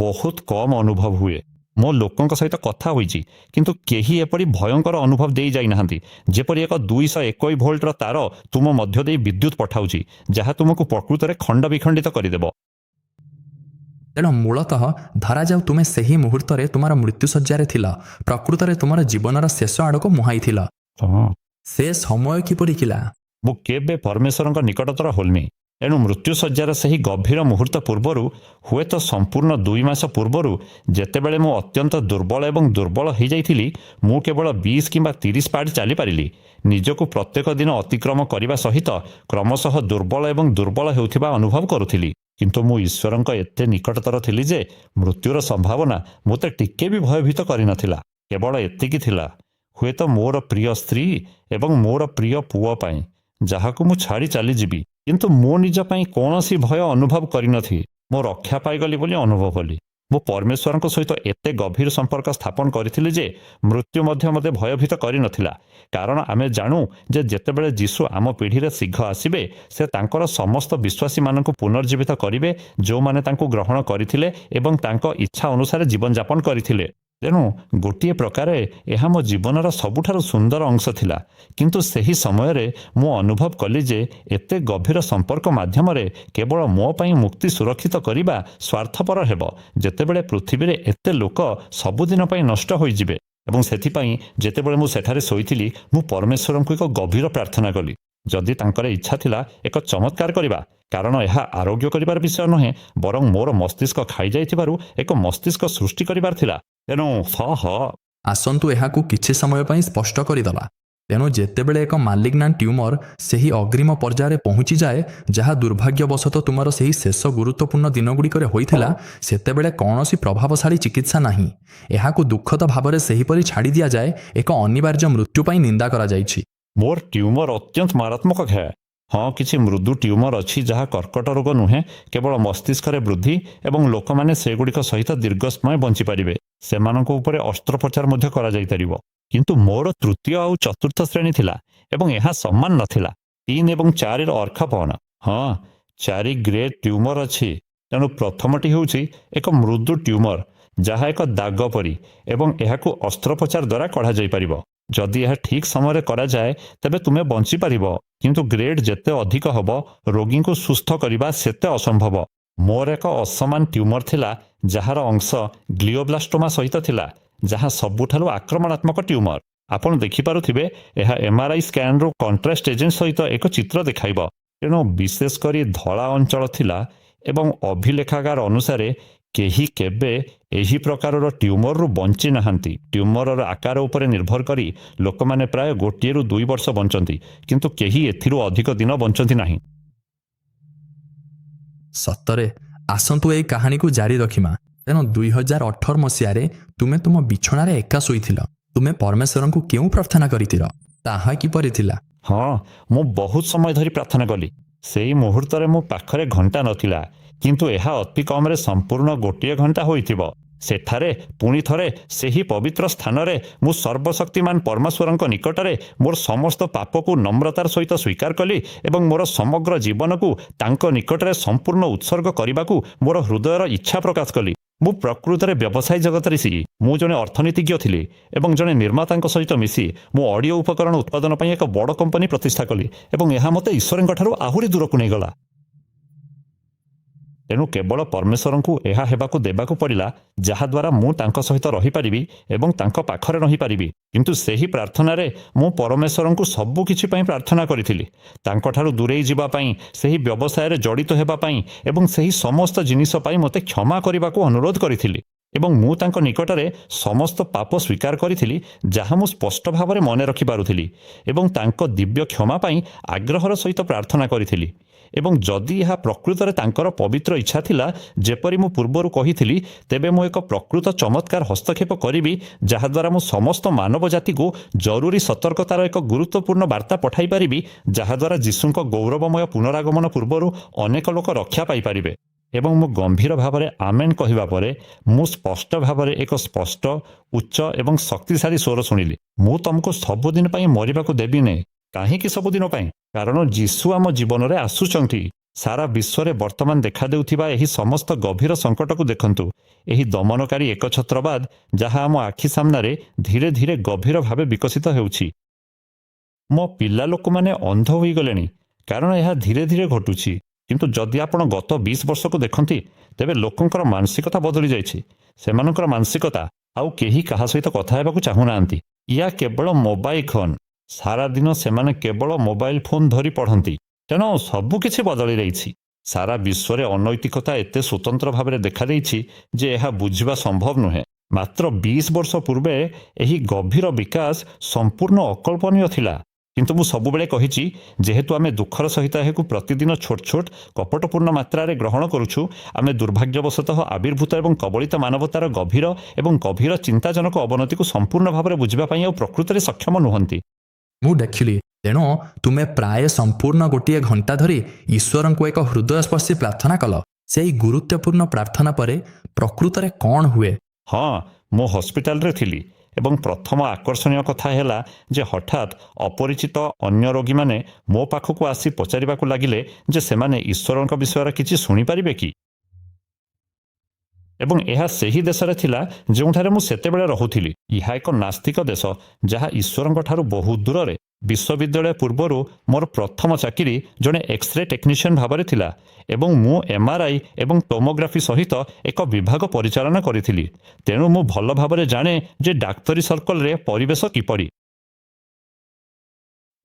ବହୁତ କମ୍ ଅନୁଭବ ହୁଏ। ମୋ ଲୋକଙ୍କ ସହିତ କଥା ହୋଇଛି, କିନ୍ତୁ କେହି ଏପରି ଭୟଙ୍କର ଅନୁଭବ ଦେଇ ଯାଇନାହାନ୍ତି, ଯେପରି ଏକ 221 ଭୋଲ୍ଟର ତାର ତୁମ ମଧ୍ୟ ଦେଇ ବିଦ୍ୟୁତ ପଠାଉଛି, ଯାହା ତୁମକୁ ପ୍ରକୃତରେ ଖଣ୍ଡ ବିଖଣ୍ଡିତ କରିଦେବ। ତେଣୁ ମୂଳତଃ ଧରାଯାଉ ତୁମେ ସେହି ମୁହୂର୍ତ୍ତରେ ତୁମର ମୃତ୍ୟୁଶଯ୍ୟାରେ ଥିଲ, ପ୍ରକୃତରେ ତୁମର ଜୀବନର ଶେଷ ଆଡ଼କୁ ମୁହାଁଇଥିଲ। ସେ ସମୟ କିପରି ଥିଲା? ମୁଁ କେବେ ପରମେଶ୍ୱରଙ୍କ ନିକଟତର ହୋଇନି। ଏଣୁ ମୃତ୍ୟୁଶଯ୍ୟାର ସେହି ଗଭୀର ମୁହୂର୍ତ୍ତ ପୂର୍ବରୁ, ହୁଏତ ସମ୍ପୂର୍ଣ୍ଣ 2 ମାସ ପୂର୍ବରୁ, ଯେତେବେଳେ ମୁଁ ଅତ୍ୟନ୍ତ ଦୁର୍ବଳ ଏବଂ ଦୁର୍ବଳ ହୋଇଯାଇଥିଲି, ମୁଁ କେବଳ 20 କିମ୍ବା 30 ପାହାଡ଼ ଚାଲିପାରିଲି। ନିଜକୁ ପ୍ରତ୍ୟେକ ଦିନ ଅତିକ୍ରମ କରିବା ସହିତ କ୍ରମଶଃ ଦୁର୍ବଳ ଏବଂ ଦୁର୍ବଳ ହେଉଥିବା ଅନୁଭବ କରୁଥିଲି। କିନ୍ତୁ ମୁଁ ଈଶ୍ୱରଙ୍କ ଏତେ ନିକଟତର ଥିଲି ଯେ ମୃତ୍ୟୁର ସମ୍ଭାବନା ମୋତେ ଟିକେ ବି ଭୟଭୀତ କରିନଥିଲା। କେବଳ ଏତିକି ଥିଲା, ହୁଏତ ମୋର ପ୍ରିୟ ସ୍ତ୍ରୀ ଏବଂ ମୋର ପ୍ରିୟ ପୁଅ ପାଇଁ, ଯାହାକୁ ମୁଁ ଛାଡ଼ି ଚାଲିଯିବି। କିନ୍ତୁ ମୁଁ ନିଜ ପାଇଁ କୌଣସି ଭୟ ଅନୁଭବ କରିନଥିଲି। ମୁଁ ରକ୍ଷା ପାଇଗଲି ବୋଲି ଅନୁଭବ କଲି। ମୁଁ ପରମେଶ୍ୱରଙ୍କ ସହିତ ଏତେ ଗଭୀର ସମ୍ପର୍କ ସ୍ଥାପନ କରିଥିଲି ଯେ ମୃତ୍ୟୁ ମଧ୍ୟ ମୋତେ ଭୟଭୀତ କରିନଥିଲା, କାରଣ ଆମେ ଜାଣୁ ଯେ ଯେତେବେଳେ ଯୀଶୁ ଆମ ପିଢ଼ିରେ ଶୀଘ୍ର ଆସିବେ, ସେ ତାଙ୍କର ସମସ୍ତ ବିଶ୍ୱାସୀମାନଙ୍କୁ ପୁନର୍ଜୀବିତ କରିବେ, ଯେଉଁମାନେ ତାଙ୍କୁ ଗ୍ରହଣ କରିଥିଲେ ଏବଂ ତାଙ୍କ ଇଚ୍ଛା ଅନୁସାରେ ଜୀବନଯାପନ କରିଥିଲେ। ତେଣୁ ଗୋଟିଏ ପ୍ରକାରେ ଏହା ମୋ ଜୀବନର ସବୁଠାରୁ ସୁନ୍ଦର ଅଂଶ ଥିଲା। କିନ୍ତୁ ସେହି ସମୟରେ ମୁଁ ଅନୁଭବ କଲି ଯେ ଏତେ ଗଭୀର ସମ୍ପର୍କ ମାଧ୍ୟମରେ କେବଳ ମୋ ପାଇଁ ମୁକ୍ତି ସୁରକ୍ଷିତ କରିବା ସ୍ୱାର୍ଥପର ହେବ, ଯେତେବେଳେ ପୃଥିବୀରେ ଏତେ ଲୋକ ସବୁଦିନ ପାଇଁ ନଷ୍ଟ ହୋଇଯିବେ। ଏବଂ ସେଥିପାଇଁ ଯେତେବେଳେ ମୁଁ ସେଠାରେ ଶୋଇଥିଲି, ମୁଁ ପରମେଶ୍ୱରଙ୍କୁ ଏକ ଗଭୀର ପ୍ରାର୍ଥନା କଲି, ଯଦି ତାଙ୍କର ଇଚ୍ଛା ଥିଲା ଏକ ଚମତ୍କାର କରିବା, କାରଣ ଏହା ଆରୋଗ୍ୟ କରିବାର ବିଷୟ ନୁହେଁ, ବରଂ ମୋର ମସ୍ତିଷ୍କ ଖାଇଯାଇଥିବାରୁ ଏକ ମସ୍ତିଷ୍କ ସୃଷ୍ଟି କରିବାର ଥିଲା। ତେଣୁ ହ ଆସନ୍ତୁ ଏହାକୁ କିଛି ସମୟ ପାଇଁ ସ୍ପଷ୍ଟ କରିଦେବା। ତେଣୁ ଯେତେବେଳେ ଏକ ମାଲିଗ୍ନାଣ୍ଟ ଟ୍ୟୁମର ସେହି ଅଗ୍ରିମ ପର୍ଯ୍ୟାୟରେ ପହଞ୍ଚିଯାଏ, ଯାହା ଦୁର୍ଭାଗ୍ୟବଶତଃ ତୁମର ସେହି ଶେଷ ଗୁରୁତ୍ୱପୂର୍ଣ୍ଣ ଦିନଗୁଡ଼ିକରେ ହୋଇଥିଲା, ସେତେବେଳେ କୌଣସି ପ୍ରଭାବଶାଳୀ ଚିକିତ୍ସା ନାହିଁ। ଏହାକୁ ଦୁଃଖଦ ଭାବରେ ସେହିପରି ଛାଡ଼ି ଦିଆଯାଏ, ଏକ ଅନିବାର୍ଯ୍ୟ ମୃତ୍ୟୁ ପାଇଁ ନିନ୍ଦା କରାଯାଇଛି। ମୋର ଟ୍ୟୁମର ଅତ୍ୟନ୍ତ ମାରାତ୍ମକ କ୍ଷୟ। ହଁ, କିଛି ମୃଦୁ ଟ୍ୟୁମର ଅଛି ଯାହା କର୍କଟ ରୋଗ ନୁହେଁ, କେବଳ ମସ୍ତିଷ୍କରେ ବୃଦ୍ଧି, ଏବଂ ଲୋକମାନେ ସେଗୁଡ଼ିକ ସହିତ ଦୀର୍ଘ ସମୟ ବଞ୍ଚିପାରିବେ। ସେମାନଙ୍କ ଉପରେ ଅସ୍ତ୍ରୋପଚାର ମଧ୍ୟ କରାଯାଇପାରିବ। କିନ୍ତୁ ମୋର ତୃତୀୟ ଆଉ ଚତୁର୍ଥ ଶ୍ରେଣୀ ଥିଲା ଏବଂ ଏହା ସମାନ ନଥିଲା। 3 ଏବଂ 4ର ଅର୍ଥ କ'ଣ? ହଁ, ଚାରି ଗ୍ରେଡ୍ ଟ୍ୟୁମର ଅଛି। ତେଣୁ ପ୍ରଥମଟି ହେଉଛି ଏକ ମୃଦୁ ଟ୍ୟୁମର, ଯାହା ଏକ ଦାଗ ପରି ଏବଂ ଏହାକୁ ଅସ୍ତ୍ରୋପଚାର ଦ୍ୱାରା କଢ଼ାଯାଇପାରିବ। ଯଦି ଏହା ଠିକ୍ ସମୟରେ କରାଯାଏ, ତେବେ ତୁମେ ବଞ୍ଚିପାରିବ। କିନ୍ତୁ ଗ୍ରେଡ୍ ଯେତେ ଅଧିକ ହେବ, ରୋଗୀଙ୍କୁ ସୁସ୍ଥ କରିବା ସେତେ ଅସମ୍ଭବ। ମୋର ଏକ ଅସମାନ ଟ୍ୟୁମର ଥିଲା, ଯାହାର ଅଂଶ ଗ୍ଲିଓବ୍ଲାଷ୍ଟୋମା ସହିତ ଥିଲା, ଯାହା ସବୁଠାରୁ ଆକ୍ରମଣାତ୍ମକ ଟ୍ୟୁମର। ଆପଣ ଦେଖିପାରୁଥିବେ, ଏହା ଏମ୍ଆର୍ଆଇ ସ୍କାନରୁ କଣ୍ଟ୍ରାଷ୍ଟ ଏଜେଣ୍ଟ ସହିତ ଏକ ଚିତ୍ର ଦେଖାଇବ। ତେଣୁ ବିଶେଷ କରି ଧଳା ଅଞ୍ଚଳ ଥିଲା ଏବଂ ଅଭିଲେଖାଗାର ଅନୁସାରେ କେହି କେବେ ଏହି ପ୍ରକାରର ଟ୍ୟୁମରରୁ ବଞ୍ଚି ନାହାନ୍ତି। ଟ୍ୟୁମରର ଆକାର ଉପରେ ନିର୍ଭର କରି ଲୋକମାନେ ପ୍ରାୟ 1ରୁ 2 ବର୍ଷ ବଞ୍ଚନ୍ତି, କିନ୍ତୁ କେହି ଏଥିରୁ ଅଧିକ ଦିନ ବଞ୍ଚନ୍ତି ନାହିଁ। ସତରେ, ଆସନ୍ତୁ ଏହି କାହାଣୀକୁ ଜାରି ରଖିମା। ତେଣୁ 2018 ମସିହାରେ ତୁମେ ତୁମ ବିଛଣାରେ ଏକା ଶୋଇଥିଲ। ତୁମେ ପରମେଶ୍ୱରଙ୍କୁ କେଉଁ ପ୍ରାର୍ଥନା କରିଥିଲ? ତାହା କିପରି ଥିଲା? ହଁ, ମୁଁ ବହୁତ ସମୟ ଧରି ପ୍ରାର୍ଥନା କଲି। ସେଇ ମୁହୂର୍ତ୍ତରେ ମୋ ପାଖରେ ଘଣ୍ଟା ନଥିଲା, କିନ୍ତୁ ଏହା ଅତି କମରେ ସମ୍ପୂର୍ଣ୍ଣ ଗୋଟିଏ ଘଣ୍ଟା ହୋଇଥିବ। ସେଠାରେ ପୁଣି ଥରେ ସେହି ପବିତ୍ର ସ୍ଥାନରେ ମୁଁ ସର୍ବଶକ୍ତିମାନ ପରମେଶ୍ୱରଙ୍କ ନିକଟରେ ମୋର ସମସ୍ତ ପାପକୁ ନମ୍ରତାର ସହିତ ସ୍ୱୀକାର କଲି ଏବଂ ମୋର ସମଗ୍ର ଜୀବନକୁ ତାଙ୍କ ନିକଟରେ ସମ୍ପୂର୍ଣ୍ଣ ଉତ୍ସର୍ଗ କରିବାକୁ ମୋର ହୃଦୟର ଇଚ୍ଛା ପ୍ରକାଶ କଲି। ମୁଁ ପ୍ରକୃତରେ ବ୍ୟବସାୟ ଜଗତରେ ସି ମୁଁ ଜଣେ ଅର୍ଥନୀତିଜ୍ଞ ଥିଲି ଏବଂ ଜଣେ ନିର୍ମାତାଙ୍କ ସହିତ ମିଶି ମୁଁ ଅଡ଼ିଓ ଉପକରଣ ଉତ୍ପାଦନ ପାଇଁ ଏକ ବଡ଼ କମ୍ପାନୀ ପ୍ରତିଷ୍ଠା କଲି ଏବଂ ଏହା ମୋତେ ଈଶ୍ୱରଙ୍କଠାରୁ ଆହୁରି ଦୂରକୁ ନେଇଗଲା। ତେଣୁ କେବଳ ପରମେଶ୍ୱରଙ୍କୁ ଏହା ହେବାକୁ ଦେବାକୁ ପଡ଼ିଲା, ଯାହାଦ୍ୱାରା ମୁଁ ତାଙ୍କ ସହିତ ରହିପାରିବି ଏବଂ ତାଙ୍କ ପାଖରେ ରହିପାରିବି। କିନ୍ତୁ ସେହି ପ୍ରାର୍ଥନାରେ ମୁଁ ପରମେଶ୍ୱରଙ୍କୁ ସବୁ କିଛି ପାଇଁ ପ୍ରାର୍ଥନା କରିଥିଲି, ତାଙ୍କଠାରୁ ଦୂରେଇ ଯିବା ପାଇଁ, ସେହି ବ୍ୟବସାୟରେ ଜଡ଼ିତ ହେବା ପାଇଁ ଏବଂ ସେହି ସମସ୍ତ ଜିନିଷ ପାଇଁ ମୋତେ କ୍ଷମା କରିବାକୁ ଅନୁରୋଧ କରିଥିଲି ଏବଂ ମୁଁ ତାଙ୍କ ନିକଟରେ ସମସ୍ତ ପାପ ସ୍ୱୀକାର କରିଥିଲି, ଯାହା ମୁଁ ସ୍ପଷ୍ଟ ଭାବରେ ମନେ ରଖିପାରୁଥିଲି, ଏବଂ ତାଙ୍କ ଦିବ୍ୟ କ୍ଷମା ପାଇଁ ଆଗ୍ରହର ସହିତ ପ୍ରାର୍ଥନା କରିଥିଲି। ଏବଂ ଯଦି ଏହା ପ୍ରକୃତରେ ତାଙ୍କର ପବିତ୍ର ଇଚ୍ଛା ଥିଲା, ଯେପରି ମୁଁ ପୂର୍ବରୁ କହିଥିଲି, ତେବେ ମୁଁ ଏକ ପ୍ରକୃତ ଚମତ୍କାର ହସ୍ତକ୍ଷେପ କରିବି, ଯାହାଦ୍ୱାରା ମୁଁ ସମସ୍ତ ମାନବ ଜାତିକୁ ଜରୁରୀ ସତର୍କତାର ଏକ ଗୁରୁତ୍ୱପୂର୍ଣ୍ଣ ବାର୍ତ୍ତା ପଠାଇ ପାରିବି, ଯାହାଦ୍ୱାରା ଯୀଶୁଙ୍କ ଗୌରବମୟ ପୁନରାଗମନ ପୂର୍ବରୁ ଅନେକ ଲୋକ ରକ୍ଷା ପାଇପାରିବେ। ଏବଂ ମୁଁ ଗମ୍ଭୀର ଭାବରେ ଆମେନ୍ କହିବା ପରେ ମୁଁ ସ୍ପଷ୍ଟ ଭାବରେ ଏକ ସ୍ପଷ୍ଟ, ଉଚ୍ଚ ଏବଂ ଶକ୍ତିଶାଳୀ ସ୍ୱର ଶୁଣିଲି, "ମୁଁ ତମକୁ ସବୁଦିନ ପାଇଁ ମରିବାକୁ ଦେବିନି।" କାହିଁକି ସବୁଦିନ ପାଇଁ? କାରଣ ଯୀଶୁ ଆମ ଜୀବନରେ ଆସୁଛନ୍ତି। ସାରା ବିଶ୍ୱରେ ବର୍ତ୍ତମାନ ଦେଖାଦେଉଥିବା ଏହି ସମସ୍ତ ଗଭୀର ସଙ୍କଟକୁ ଦେଖନ୍ତୁ, ଏହି ଦମନକାରୀ ଏକଛତ୍ରବାଦ, ଯାହା ଆମ ଆଖି ସାମ୍ନାରେ ଧୀରେ ଧୀରେ ଗଭୀର ଭାବେ ବିକଶିତ ହେଉଛି। ମୋ ପିଲା ଲୋକମାନେ ଅନ୍ଧ ହୋଇଗଲେଣି, କାରଣ ଏହା ଧୀରେ ଧୀରେ ଘଟୁଛି। କିନ୍ତୁ ଯଦି ଆପଣ ଗତ 20 ବର୍ଷକୁ ଦେଖନ୍ତି, ତେବେ ଲୋକଙ୍କର ମାନସିକତା ବଦଳି ଯାଇଛି। ସେମାନଙ୍କର ମାନସିକତା, ଆଉ କେହି କାହା ସହିତ କଥା ହେବାକୁ ଚାହୁଁନାହାନ୍ତି। ୟା କେବଳ ମୋବାଇଲ ଫୋନ୍। ସାରାଦିନ ସେମାନେ କେବଳ ମୋବାଇଲ ଫୋନ୍ ଧରି ପଢ଼ନ୍ତି। ତେଣୁ ସବୁକିଛି ବଦଳି ଯାଇଛି। ସାରା ବିଶ୍ୱରେ ଅନୈତିକତା ଏତେ ସ୍ୱତନ୍ତ୍ର ଭାବରେ ଦେଖାଦେଇଛି ଯେ ଏହା ବୁଝିବା ସମ୍ଭବ ନୁହେଁ। ମାତ୍ର 20 ବର୍ଷ ପୂର୍ବେ ଏହି ଗଭୀର ବିକାଶ ସମ୍ପୂର୍ଣ୍ଣ ଅକଳ୍ପନୀୟ ଥିଲା। କିନ୍ତୁ ମୁଁ ସବୁବେଳେ କହିଛି, ଯେହେତୁ ଆମେ ଦୁଃଖର ସହିତ ଏହାକୁ ପ୍ରତିଦିନ ଛୋଟ ଛୋଟ କପଟପୂର୍ଣ୍ଣ ମାତ୍ରାରେ ଗ୍ରହଣ କରୁଛୁ, ଆମେ ଦୁର୍ଭାଗ୍ୟବଶତଃ ଆବିର୍ଭୂତ ଏବଂ କବଳିତ ମାନବତାର ଗଭୀର ଏବଂ ଗଭୀର ଚିନ୍ତାଜନକ ଅବନତିକୁ ସମ୍ପୂର୍ଣ୍ଣ ଭାବରେ ବୁଝିବା ପାଇଁ ଆଉ ପ୍ରକୃତରେ ସକ୍ଷମ ନୁହନ୍ତି। ମୁଁ ଦେଖିଲି। ତେଣୁ ତୁମେ ପ୍ରାୟ ସମ୍ପୂର୍ଣ୍ଣ ଗୋଟିଏ ଘଣ୍ଟା ଧରି ଈଶ୍ୱରଙ୍କୁ ଏକ ହୃଦୟସ୍ପର୍ଶୀ ପ୍ରାର୍ଥନା କଲ। ସେହି ଗୁରୁତ୍ୱପୂର୍ଣ୍ଣ ପ୍ରାର୍ଥନା ପରେ ପ୍ରକୃତରେ କ'ଣ ହୁଏ? ହଁ, ମୁଁ ହସ୍ପିଟାଲରେ ଥିଲି ଏବଂ ପ୍ରଥମ ଆକର୍ଷଣୀୟ କଥା ହେଲା ଯେ ହଠାତ୍ ଅପରିଚିତ ଅନ୍ୟ ରୋଗୀମାନେ ମୋ ପାଖକୁ ଆସି ପଚାରିବାକୁ ଲାଗିଲେ ଯେ ସେମାନେ ଈଶ୍ୱରଙ୍କ ବିଷୟରେ କିଛି ଶୁଣିପାରିବେ କି। ଏବଂ ଏହା ସେହି ଦେଶରେ ଥିଲା ଯେଉଁଠାରେ ମୁଁ ସେତେବେଳେ ରହୁଥିଲି। ଏହା ଏକ ନାସ୍ତିକ ଦେଶ, ଯାହା ଈଶ୍ୱରଙ୍କ ଠାରୁ ବହୁତ ଦୂରରେ। ବିଶ୍ୱବିଦ୍ୟାଳୟ ପୂର୍ବରୁ ମୋର ପ୍ରଥମ ଚାକିରି ଜଣେ ଏକ୍ସରେ ଟେକ୍ନିସିଆନ୍ ଭାବରେ ଥିଲା ଏବଂ ମୁଁ ଏମ୍ଆର୍ଆଇ ଏବଂ ଟୋମୋଗ୍ରାଫି ସହିତ ଏକ ବିଭାଗ ପରିଚାଳନା କରିଥିଲି। ତେଣୁ ମୁଁ ଭଲ ଭାବରେ ଜାଣେ ଯେ ଡାକ୍ତରୀ ସର୍କଲରେ ପରିବେଶ କିପରି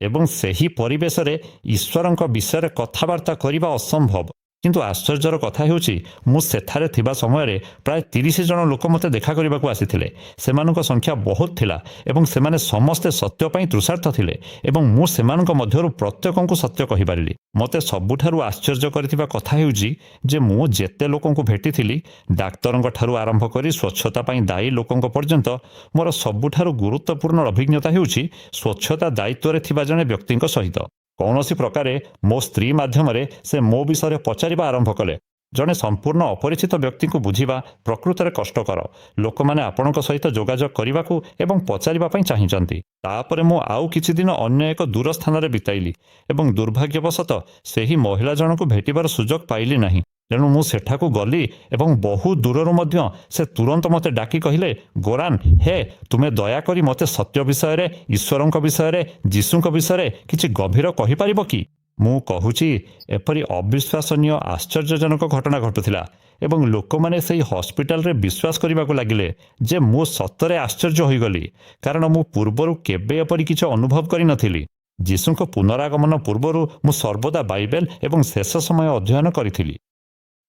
ଏବଂ ସେହି ପରିବେଶରେ ଈଶ୍ୱରଙ୍କ ବିଷୟରେ କଥାବାର୍ତ୍ତା କରିବା ଅସମ୍ଭବ। କିନ୍ତୁ ଆଶ୍ଚର୍ଯ୍ୟର କଥା ହେଉଛି, ମୁଁ ସେଠାରେ ଥିବା ସମୟରେ ପ୍ରାୟ 30 ଜଣ ଲୋକ ମୋତେ ଦେଖା କରିବାକୁ ଆସିଥିଲେ। ସେମାନଙ୍କ ସଂଖ୍ୟା ବହୁତ ଥିଲା ଏବଂ ସେମାନେ ସମସ୍ତେ ସତ୍ୟ ପାଇଁ ତୃଷାର୍ତ୍ତ ଥିଲେ ଏବଂ ମୁଁ ସେମାନଙ୍କ ମଧ୍ୟରୁ ପ୍ରତ୍ୟେକଙ୍କୁ ସତ୍ୟ କହିପାରିଲି। ମୋତେ ସବୁଠାରୁ ଆଶ୍ଚର୍ଯ୍ୟ କରିଥିବା କଥା ହେଉଛି ଯେ ମୁଁ ଯେତେ ଲୋକଙ୍କୁ ଭେଟିଥିଲି, ଡାକ୍ତରଙ୍କ ଠାରୁ ଆରମ୍ଭ କରି ସ୍ୱଚ୍ଛତା ପାଇଁ ଦାୟୀ ଲୋକଙ୍କ ପର୍ଯ୍ୟନ୍ତ, ମୋର ସବୁଠାରୁ ଗୁରୁତ୍ୱପୂର୍ଣ୍ଣ ଅଭିଜ୍ଞତା ହେଉଛି ସ୍ୱଚ୍ଛତା ଦାୟିତ୍ୱରେ ଥିବା ଜଣେ ବ୍ୟକ୍ତିଙ୍କ ସହିତ। କୌଣସି ପ୍ରକାରେ ମୋ ସ୍ତ୍ରୀ ମାଧ୍ୟମରେ ସେ ମୋ ବିଷୟରେ ପଚାରିବା ଆରମ୍ଭ କଲେ। ଜଣେ ସମ୍ପୂର୍ଣ୍ଣ ଅପରିଚିତ ବ୍ୟକ୍ତିଙ୍କୁ ବୁଝିବା ପ୍ରକୃତରେ କଷ୍ଟକର। ଲୋକମାନେ ଆପଣଙ୍କ ସହିତ ଯୋଗାଯୋଗ କରିବାକୁ ଏବଂ ପଚାରିବା ପାଇଁ ଚାହିଁଛନ୍ତି। ତାପରେ ମୁଁ ଆଉ କିଛି ଦିନ ଅନ୍ୟ ଏକ ଦୂର ସ୍ଥାନରେ ବିତାଇଲି ଏବଂ ଦୁର୍ଭାଗ୍ୟବଶତଃ ସେହି ମହିଳା ଜଣଙ୍କୁ ଭେଟିବାର ସୁଯୋଗ ପାଇଲି ନାହିଁ। ତେଣୁ ମୁଁ ସେଠାକୁ ଗଲି ଏବଂ ବହୁ ଦୂରରୁ ମଧ୍ୟ ସେ ତୁରନ୍ତ ମୋତେ ଡାକି କହିଲେ, "ଗୋରାନ, ହେ, ତୁମେ ଦୟାକରି ମୋତେ ସତ୍ୟ ବିଷୟରେ, ଈଶ୍ୱରଙ୍କ ବିଷୟରେ, ଯୀଶୁଙ୍କ ବିଷୟରେ କିଛି ଗଭୀର କହିପାରିବ କି?" ମୁଁ କହୁଛି, ଏପରି ଅବିଶ୍ୱାସନୀୟ ଆଶ୍ଚର୍ଯ୍ୟଜନକ ଘଟଣା ଘଟୁଥିଲା ଏବଂ ଲୋକମାନେ ସେହି ହସ୍ପିଟାଲରେ ବିଶ୍ୱାସ କରିବାକୁ ଲାଗିଲେ ଯେ ମୁଁ ସତରେ ଆଶ୍ଚର୍ଯ୍ୟ ହୋଇଗଲି, କାରଣ ମୁଁ ପୂର୍ବରୁ କେବେ ଏପରି କିଛି ଅନୁଭବ କରିନଥିଲି। ଯୀଶୁଙ୍କ ପୁନରାଗମନ ପୂର୍ବରୁ ମୁଁ ସର୍ବଦା ବାଇବେଲ ଏବଂ ଶେଷ ସମୟ ଅଧ୍ୟୟନ କରିଥିଲି,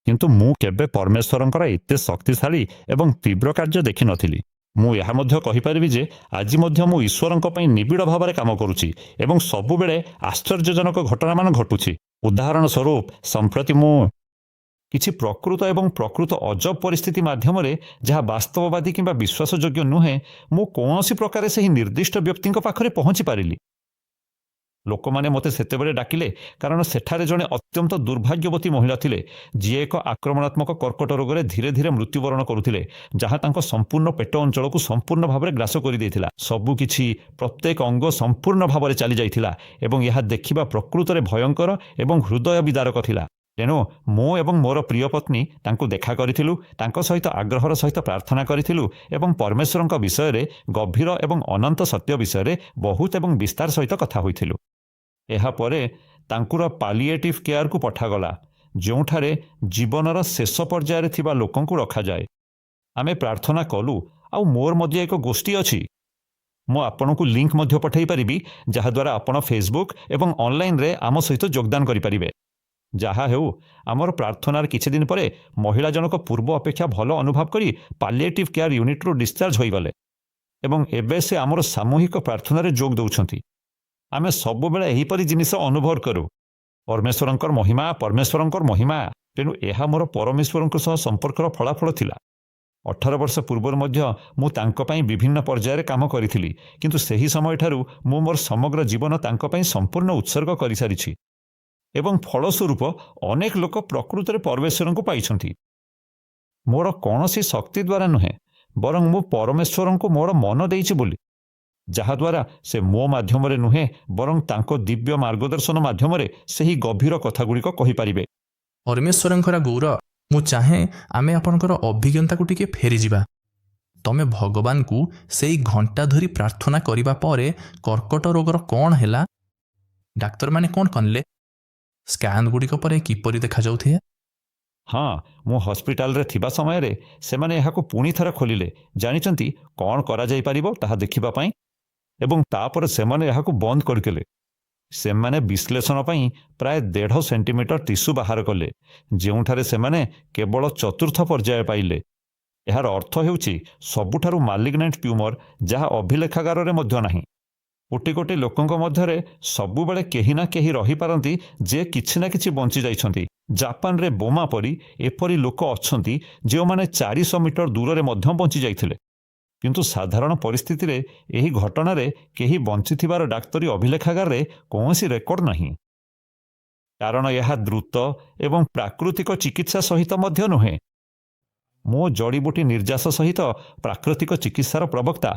କିନ୍ତୁ ମୁଁ କେବେ ପରମେଶ୍ୱରଙ୍କର ଏତେ ଶକ୍ତିଶାଳୀ ଏବଂ ତୀବ୍ର କାର୍ଯ୍ୟ ଦେଖିନଥିଲି। ମୁଁ ଏହା ମଧ୍ୟ କହିପାରିବି ଯେ ଆଜି ମଧ୍ୟ ମୁଁ ଈଶ୍ୱରଙ୍କ ପାଇଁ ନିବିଡ଼ ଭାବରେ କାମ କରୁଛି ଏବଂ ସବୁବେଳେ ଆଶ୍ଚର୍ଯ୍ୟଜନକ ଘଟଣାମାନ ଘଟୁଛି। ଉଦାହରଣ ସ୍ୱରୂପ, ସମ୍ପ୍ରତି ମୁଁ କିଛି ପ୍ରକୃତ ଏବଂ ପ୍ରକୃତ ଅଜବ ପରିସ୍ଥିତି ମାଧ୍ୟମରେ, ଯାହା ବାସ୍ତବବାଦୀ କିମ୍ବା ବିଶ୍ୱାସଯୋଗ୍ୟ ନୁହେଁ, ମୁଁ କୌଣସି ପ୍ରକାରେ ସେହି ନିର୍ଦ୍ଦିଷ୍ଟ ବ୍ୟକ୍ତିଙ୍କ ପାଖରେ ପହଞ୍ଚି ପାରିଲି। ଲୋକମାନେ ମୋତେ ସେତେବେଳେ ଡାକିଲେ, କାରଣ ସେଠାରେ ଜଣେ ଅତ୍ୟନ୍ତ ଦୁର୍ଭାଗ୍ୟବତୀ ମହିଳା ଥିଲେ, ଯିଏ ଏକ ଆକ୍ରମଣାତ୍ମକ କର୍କଟ ରୋଗରେ ଧୀରେ ଧୀରେ ମୃତ୍ୟୁବରଣ କରୁଥିଲେ, ଯାହା ତାଙ୍କ ସମ୍ପୂର୍ଣ୍ଣ ପେଟ ଅଞ୍ଚଳକୁ ସମ୍ପୂର୍ଣ୍ଣ ଭାବରେ ଗ୍ରାସ କରିଦେଇଥିଲା। ସବୁକିଛି, ପ୍ରତ୍ୟେକ ଅଙ୍ଗ ସମ୍ପୂର୍ଣ୍ଣ ଭାବରେ ଚାଲିଯାଇଥିଲା ଏବଂ ଏହା ଦେଖିବା ପ୍ରକୃତରେ ଭୟଙ୍କର ଏବଂ ହୃଦୟ ବିଦାରକ ଥିଲା। ତେଣୁ ମୁଁ ଏବଂ ମୋର ପ୍ରିୟ ପତ୍ନୀ ତାଙ୍କୁ ଦେଖା କରିଥିଲୁ, ତାଙ୍କ ସହିତ ଆଗ୍ରହର ସହିତ ପ୍ରାର୍ଥନା କରିଥିଲୁ ଏବଂ ପରମେଶ୍ୱରଙ୍କ ବିଷୟରେ ଗଭୀର ଏବଂ ଅନନ୍ତ ସତ୍ୟ ବିଷୟରେ ବହୁତ ଏବଂ ବିସ୍ତାର ସହିତ କଥା ହୋଇଥିଲୁ। ଏହାପରେ ତାଙ୍କୁର ପାଲିଏଟିଭ୍ କେୟାରକୁ ପଠାଗଲା, ଯେଉଁଠାରେ ଜୀବନର ଶେଷ ପର୍ଯ୍ୟାୟରେ ଥିବା ଲୋକଙ୍କୁ ରଖାଯାଏ। ଆମେ ପ୍ରାର୍ଥନା କଲୁ ଆଉ ମୋର ମଧ୍ୟ ଏକ ଗୋଷ୍ଠୀ ଅଛି। ମୁଁ ଆପଣଙ୍କୁ ଲିଙ୍କ ମଧ୍ୟ ପଠାଇ ପାରିବି, ଯାହାଦ୍ୱାରା ଆପଣ ଫେସବୁକ୍ ଏବଂ ଅନଲାଇନରେ ଆମ ସହିତ ଯୋଗଦାନ କରିପାରିବେ। ଯାହା ହେଉ, ଆମର ପ୍ରାର୍ଥନାର କିଛି ଦିନ ପରେ ମହିଳା ଜଣକ ପୂର୍ବ ଅପେକ୍ଷା ଭଲ ଅନୁଭବ କରି ପାଲିଏଟିଭ୍ କେୟାର ୟୁନିଟ୍ରୁ ଡିସଚାର୍ଜ ହୋଇଗଲେ ଏବଂ ଏବେ ସେ ଆମର ସାମୂହିକ ପ୍ରାର୍ଥନାରେ ଯୋଗ ଦେଉଛନ୍ତି। ଆମେ ସବୁବେଳେ ଏହିପରି ଜିନିଷ ଅନୁଭବ କରୁ। ପରମେଶ୍ୱରଙ୍କର ମହିମା, ପରମେଶ୍ୱରଙ୍କର ମହିମା। ତେଣୁ ଏହା ମୋର ପରମେଶ୍ୱରଙ୍କ ସହ ସମ୍ପର୍କର ଫଳାଫଳ ଥିଲା। 18 ବର୍ଷ ପୂର୍ବରୁ ମଧ୍ୟ ମୁଁ ତାଙ୍କ ପାଇଁ ବିଭିନ୍ନ ପର୍ଯ୍ୟାୟରେ କାମ କରିଥିଲି, କିନ୍ତୁ ସେହି ସମୟଠାରୁ ମୁଁ ମୋର ସମଗ୍ର ଜୀବନ ତାଙ୍କ ପାଇଁ ସମ୍ପୂର୍ଣ୍ଣ ଉତ୍ସର୍ଗ କରିସାରିଛି ଏବଂ ଫଳସ୍ୱରୂପ ଅନେକ ଲୋକ ପ୍ରକୃତରେ ପରମେଶ୍ୱରଙ୍କୁ ପାଇଛନ୍ତି। ମୋର କୌଣସି ଶକ୍ତି ଦ୍ୱାରା ନୁହେଁ, ବରଂ ମୁଁ ପରମେଶ୍ୱରଙ୍କୁ ମୋର ମନ ଦେଇଛି ବୋଲି, ଯାହାଦ୍ୱାରା ସେ ମୋ ମାଧ୍ୟମରେ ନୁହେଁ, ବରଂ ତାଙ୍କ ଦିବ୍ୟ ମାର୍ଗଦର୍ଶନ ମାଧ୍ୟମରେ ସେହି ଗଭୀର କଥାଗୁଡ଼ିକ କହିପାରିବେ। ପରମେଶ୍ୱରଙ୍କର ଗୌରବ। ମୁଁ ଚାହେଁ ଆମେ ଆପଣଙ୍କର ଅଭିଜ୍ଞତାକୁ ଟିକେ ଫେରିଯିବା। ତମେ ଭଗବାନଙ୍କୁ ସେଇ ଘଣ୍ଟା ଧରି ପ୍ରାର୍ଥନା କରିବା ପରେ କର୍କଟ ରୋଗର କ'ଣ ହେଲା? ଡାକ୍ତରମାନେ କ'ଣ କଲେ? ସ୍କାନ୍ ଗୁଡ଼ିକ ପରେ କିପରି ଦେଖାଯାଉଥାଏ? ହଁ, ମୁଁ ହସ୍ପିଟାଲରେ ଥିବା ସମୟରେ ସେମାନେ ଏହାକୁ ପୁଣି ଥରେ ଖୋଲିଲେ, ଜାଣିଛନ୍ତି, କ'ଣ କରାଯାଇପାରିବ ତାହା ଦେଖିବା ପାଇଁ ଏବଂ ତାପରେ ସେମାନେ ଏହାକୁ ବନ୍ଦ କରିଦେଲେ। ସେମାନେ ବିଶ୍ଳେଷଣ ପାଇଁ ପ୍ରାୟ 1.5 ସେଣ୍ଟିମିଟର ଟିସୁ ବାହାର କଲେ, ଯେଉଁଠାରେ ସେମାନେ କେବଳ ଚତୁର୍ଥ ପର୍ଯ୍ୟାୟ ପାଇଲେ। ଏହାର ଅର୍ଥ ହେଉଛି ସବୁଠାରୁ ମାଲିଗ୍ନାଣ୍ଟ ଟ୍ୟୁମର, ଯାହା ଅଭିଲେଖାଗାରରେ ମଧ୍ୟ ନାହିଁ। କୋଟି କୋଟି ଲୋକଙ୍କ ମଧ୍ୟରେ ସବୁବେଳେ କେହି ନା କେହି ରହିପାରନ୍ତି ଯେ କିଛି ନା କିଛି ବଞ୍ଚି ଯାଇଛନ୍ତି। ଜାପାନରେ ବୋମା ପରି ଏପରି ଲୋକ ଅଛନ୍ତି, ଯେଉଁମାନେ 400 ମିଟର ଦୂରରେ ମଧ୍ୟ ବଞ୍ଚି ଯାଇଥିଲେ। କିନ୍ତୁ ସାଧାରଣ ପରିସ୍ଥିତିରେ ଏହି ଘଟଣାରେ କେହି ବଞ୍ଚିଥିବାର ଡାକ୍ତରୀ ଅଭିଲେଖାଗାରରେ କୌଣସି ରେକର୍ଡ ନାହିଁ, କାରଣ ଏହା ଦ୍ରୁତ ଏବଂ ପ୍ରାକୃତିକ ଚିକିତ୍ସା ସହିତ ମଧ୍ୟ ନୁହେଁ। ମୋ ଜଡ଼ିବୁଟି ନିର୍ଯାସ ସହିତ ପ୍ରାକୃତିକ ଚିକିତ୍ସାର ପ୍ରବକ୍ତା,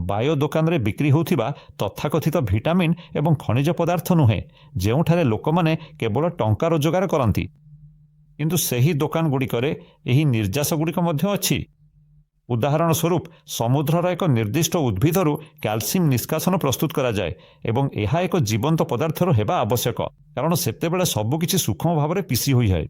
ବାୟୋ ଦୋକାନରେ ବିକ୍ରି ହେଉଥିବା ତଥାକଥିତ ଭିଟାମିନ୍ ଏବଂ ଖଣିଜ ପଦାର୍ଥ ନୁହେଁ, ଯେଉଁଠାରେ ଲୋକମାନେ କେବଳ ଟଙ୍କା ରୋଜଗାର କରନ୍ତି। କିନ୍ତୁ ସେହି ଦୋକାନଗୁଡ଼ିକରେ ଏହି ନିର୍ଯାସଗୁଡ଼ିକ ମଧ୍ୟ ଅଛି। ଉଦାହରଣ ସ୍ୱରୂପ, ସମୁଦ୍ରର ଏକ ନିର୍ଦ୍ଦିଷ୍ଟ ଉଦ୍ଭିଦରୁ କ୍ୟାଲସିୟମ ନିଷ୍କାସନ ପ୍ରସ୍ତୁତ କରାଯାଏ ଏବଂ ଏହା ଏକ ଜୀବନ୍ତ ପଦାର୍ଥରୁ ହେବା ଆବଶ୍ୟକ, କାରଣ ସେତେବେଳେ ସବୁକିଛି ସୂକ୍ଷ୍ମ ଭାବରେ ପିସି ହୋଇଯାଏ।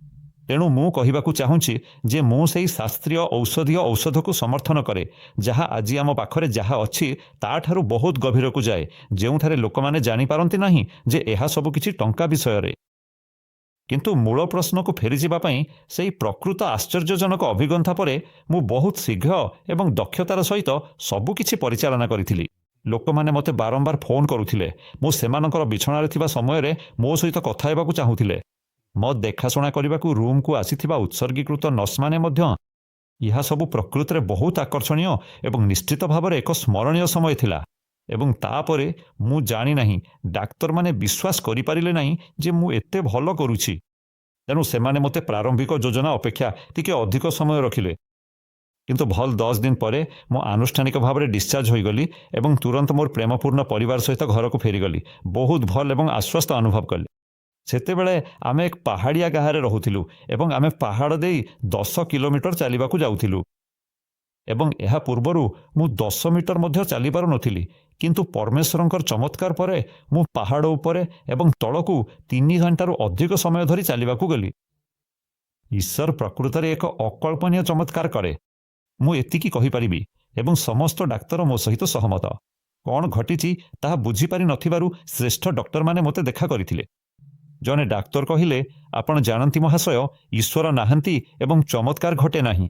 ତେଣୁ ମୁଁ କହିବାକୁ ଚାହୁଁଛି ଯେ ମୁଁ ସେହି ଶାସ୍ତ୍ରୀୟ ଔଷଧୀୟ ଔଷଧକୁ ସମର୍ଥନ କରେ, ଯାହା ଆଜି ଆମ ପାଖରେ ଯାହା ଅଛି ତାଠାରୁ ବହୁତ ଗଭୀରକୁ ଯାଏ, ଯେଉଁଠାରେ ଲୋକମାନେ ଜାଣିପାରନ୍ତି ନାହିଁ ଯେ ଏହା ସବୁକିଛି ଟଙ୍କା ବିଷୟରେ। କିନ୍ତୁ ମୂଳ ପ୍ରଶ୍ନକୁ ଫେରିଯିବା ପାଇଁ, ସେହି ପ୍ରକୃତ ଆଶ୍ଚର୍ଯ୍ୟଜନକ ଅଭିଜ୍ଞତା ପରେ ମୁଁ ବହୁତ ଶୀଘ୍ର ଏବଂ ଦକ୍ଷତାର ସହିତ ସବୁକିଛି ପରିଚାଳନା କରିଥିଲି। ଲୋକମାନେ ମୋତେ ବାରମ୍ବାର ଫୋନ୍ କରୁଥିଲେ। ମୁଁ ସେମାନଙ୍କର ବିଛଣାରେ ଥିବା ସମୟରେ ମୋ ସହିତ କଥା ହେବାକୁ ଚାହୁଁଥିଲେ। ମୋ ଦେଖାଶୁଣା କରିବାକୁ ରୁମ୍କୁ ଆସିଥିବା ଉତ୍ସର୍ଗୀକୃତ ନର୍ସମାନେ ମଧ୍ୟ। ଏହା ସବୁ ପ୍ରକୃତରେ ବହୁତ ଆକର୍ଷଣୀୟ ଏବଂ ନିଶ୍ଚିତ ଭାବରେ ଏକ ସ୍ମରଣୀୟ ସମୟ ଥିଲା। ଏବଂ ତାପରେ ମୁଁ ଜାଣିନାହିଁ, ଡାକ୍ତରମାନେ ବିଶ୍ୱାସ କରିପାରିଲେ ନାହିଁ ଯେ ମୁଁ ଏତେ ଭଲ କରୁଛି। ତେଣୁ ସେମାନେ ମୋତେ ପ୍ରାରମ୍ଭିକ ଯୋଜନା ଅପେକ୍ଷା ଟିକେ ଅଧିକ ସମୟ ରଖିଲେ। କିନ୍ତୁ ଭଲ 10 ଦିନ ପରେ ମୁଁ ଆନୁଷ୍ଠାନିକ ଭାବରେ ଡିସଚାର୍ଜ ହୋଇଗଲି ଏବଂ ତୁରନ୍ତ ମୋର ପ୍ରେମପୂର୍ଣ୍ଣ ପରିବାର ସହିତ ଘରକୁ ଫେରିଗଲି। ବହୁତ ଭଲ ଏବଂ ଆଶ୍ୱସ୍ତ ଅନୁଭବ କଲି। ସେତେବେଳେ ଆମେ ଏକ ପାହାଡ଼ିଆ ଗାଁରେ ରହୁଥିଲୁ ଏବଂ ଆମେ ପାହାଡ଼ ଦେଇ 10 କିଲୋମିଟର ଚାଲିବାକୁ ଯାଉଥିଲୁ ଏବଂ ଏହା ପୂର୍ବରୁ ମୁଁ 10 ମିଟର ମଧ୍ୟ ଚାଲିପାରୁନଥିଲି। କିନ୍ତୁ ପରମେଶ୍ୱରଙ୍କର ଚମତ୍କାର ପରେ ମୁଁ ପାହାଡ଼ ଉପରେ ଏବଂ ତଳକୁ 3 ଘଣ୍ଟାରୁ ଅଧିକ ସମୟ ଧରି ଚାଲିବାକୁ ଗଲି। ଈଶ୍ୱର ପ୍ରକୃତରେ ଏକ ଅକଳ୍ପନୀୟ ଚମତ୍କାର କରେ, ମୁଁ ଏତିକି କହିପାରିବି ଏବଂ ସମସ୍ତ ଡାକ୍ତର ମୋ ସହିତ ସହମତ। କ'ଣ ଘଟିଛି ତାହା ବୁଝିପାରି ନଥିବାରୁ ଶ୍ରେଷ୍ଠ ଡକ୍ଟରମାନେ ମୋତେ ଦେଖା କରିଥିଲେ। ଜଣେ ଡାକ୍ତର କହିଲେ, "ଆପଣ ଜାଣନ୍ତି ମହାଶୟ, ଈଶ୍ୱର ନାହାନ୍ତି ଏବଂ ଚମତ୍କାର ଘଟେ ନାହିଁ।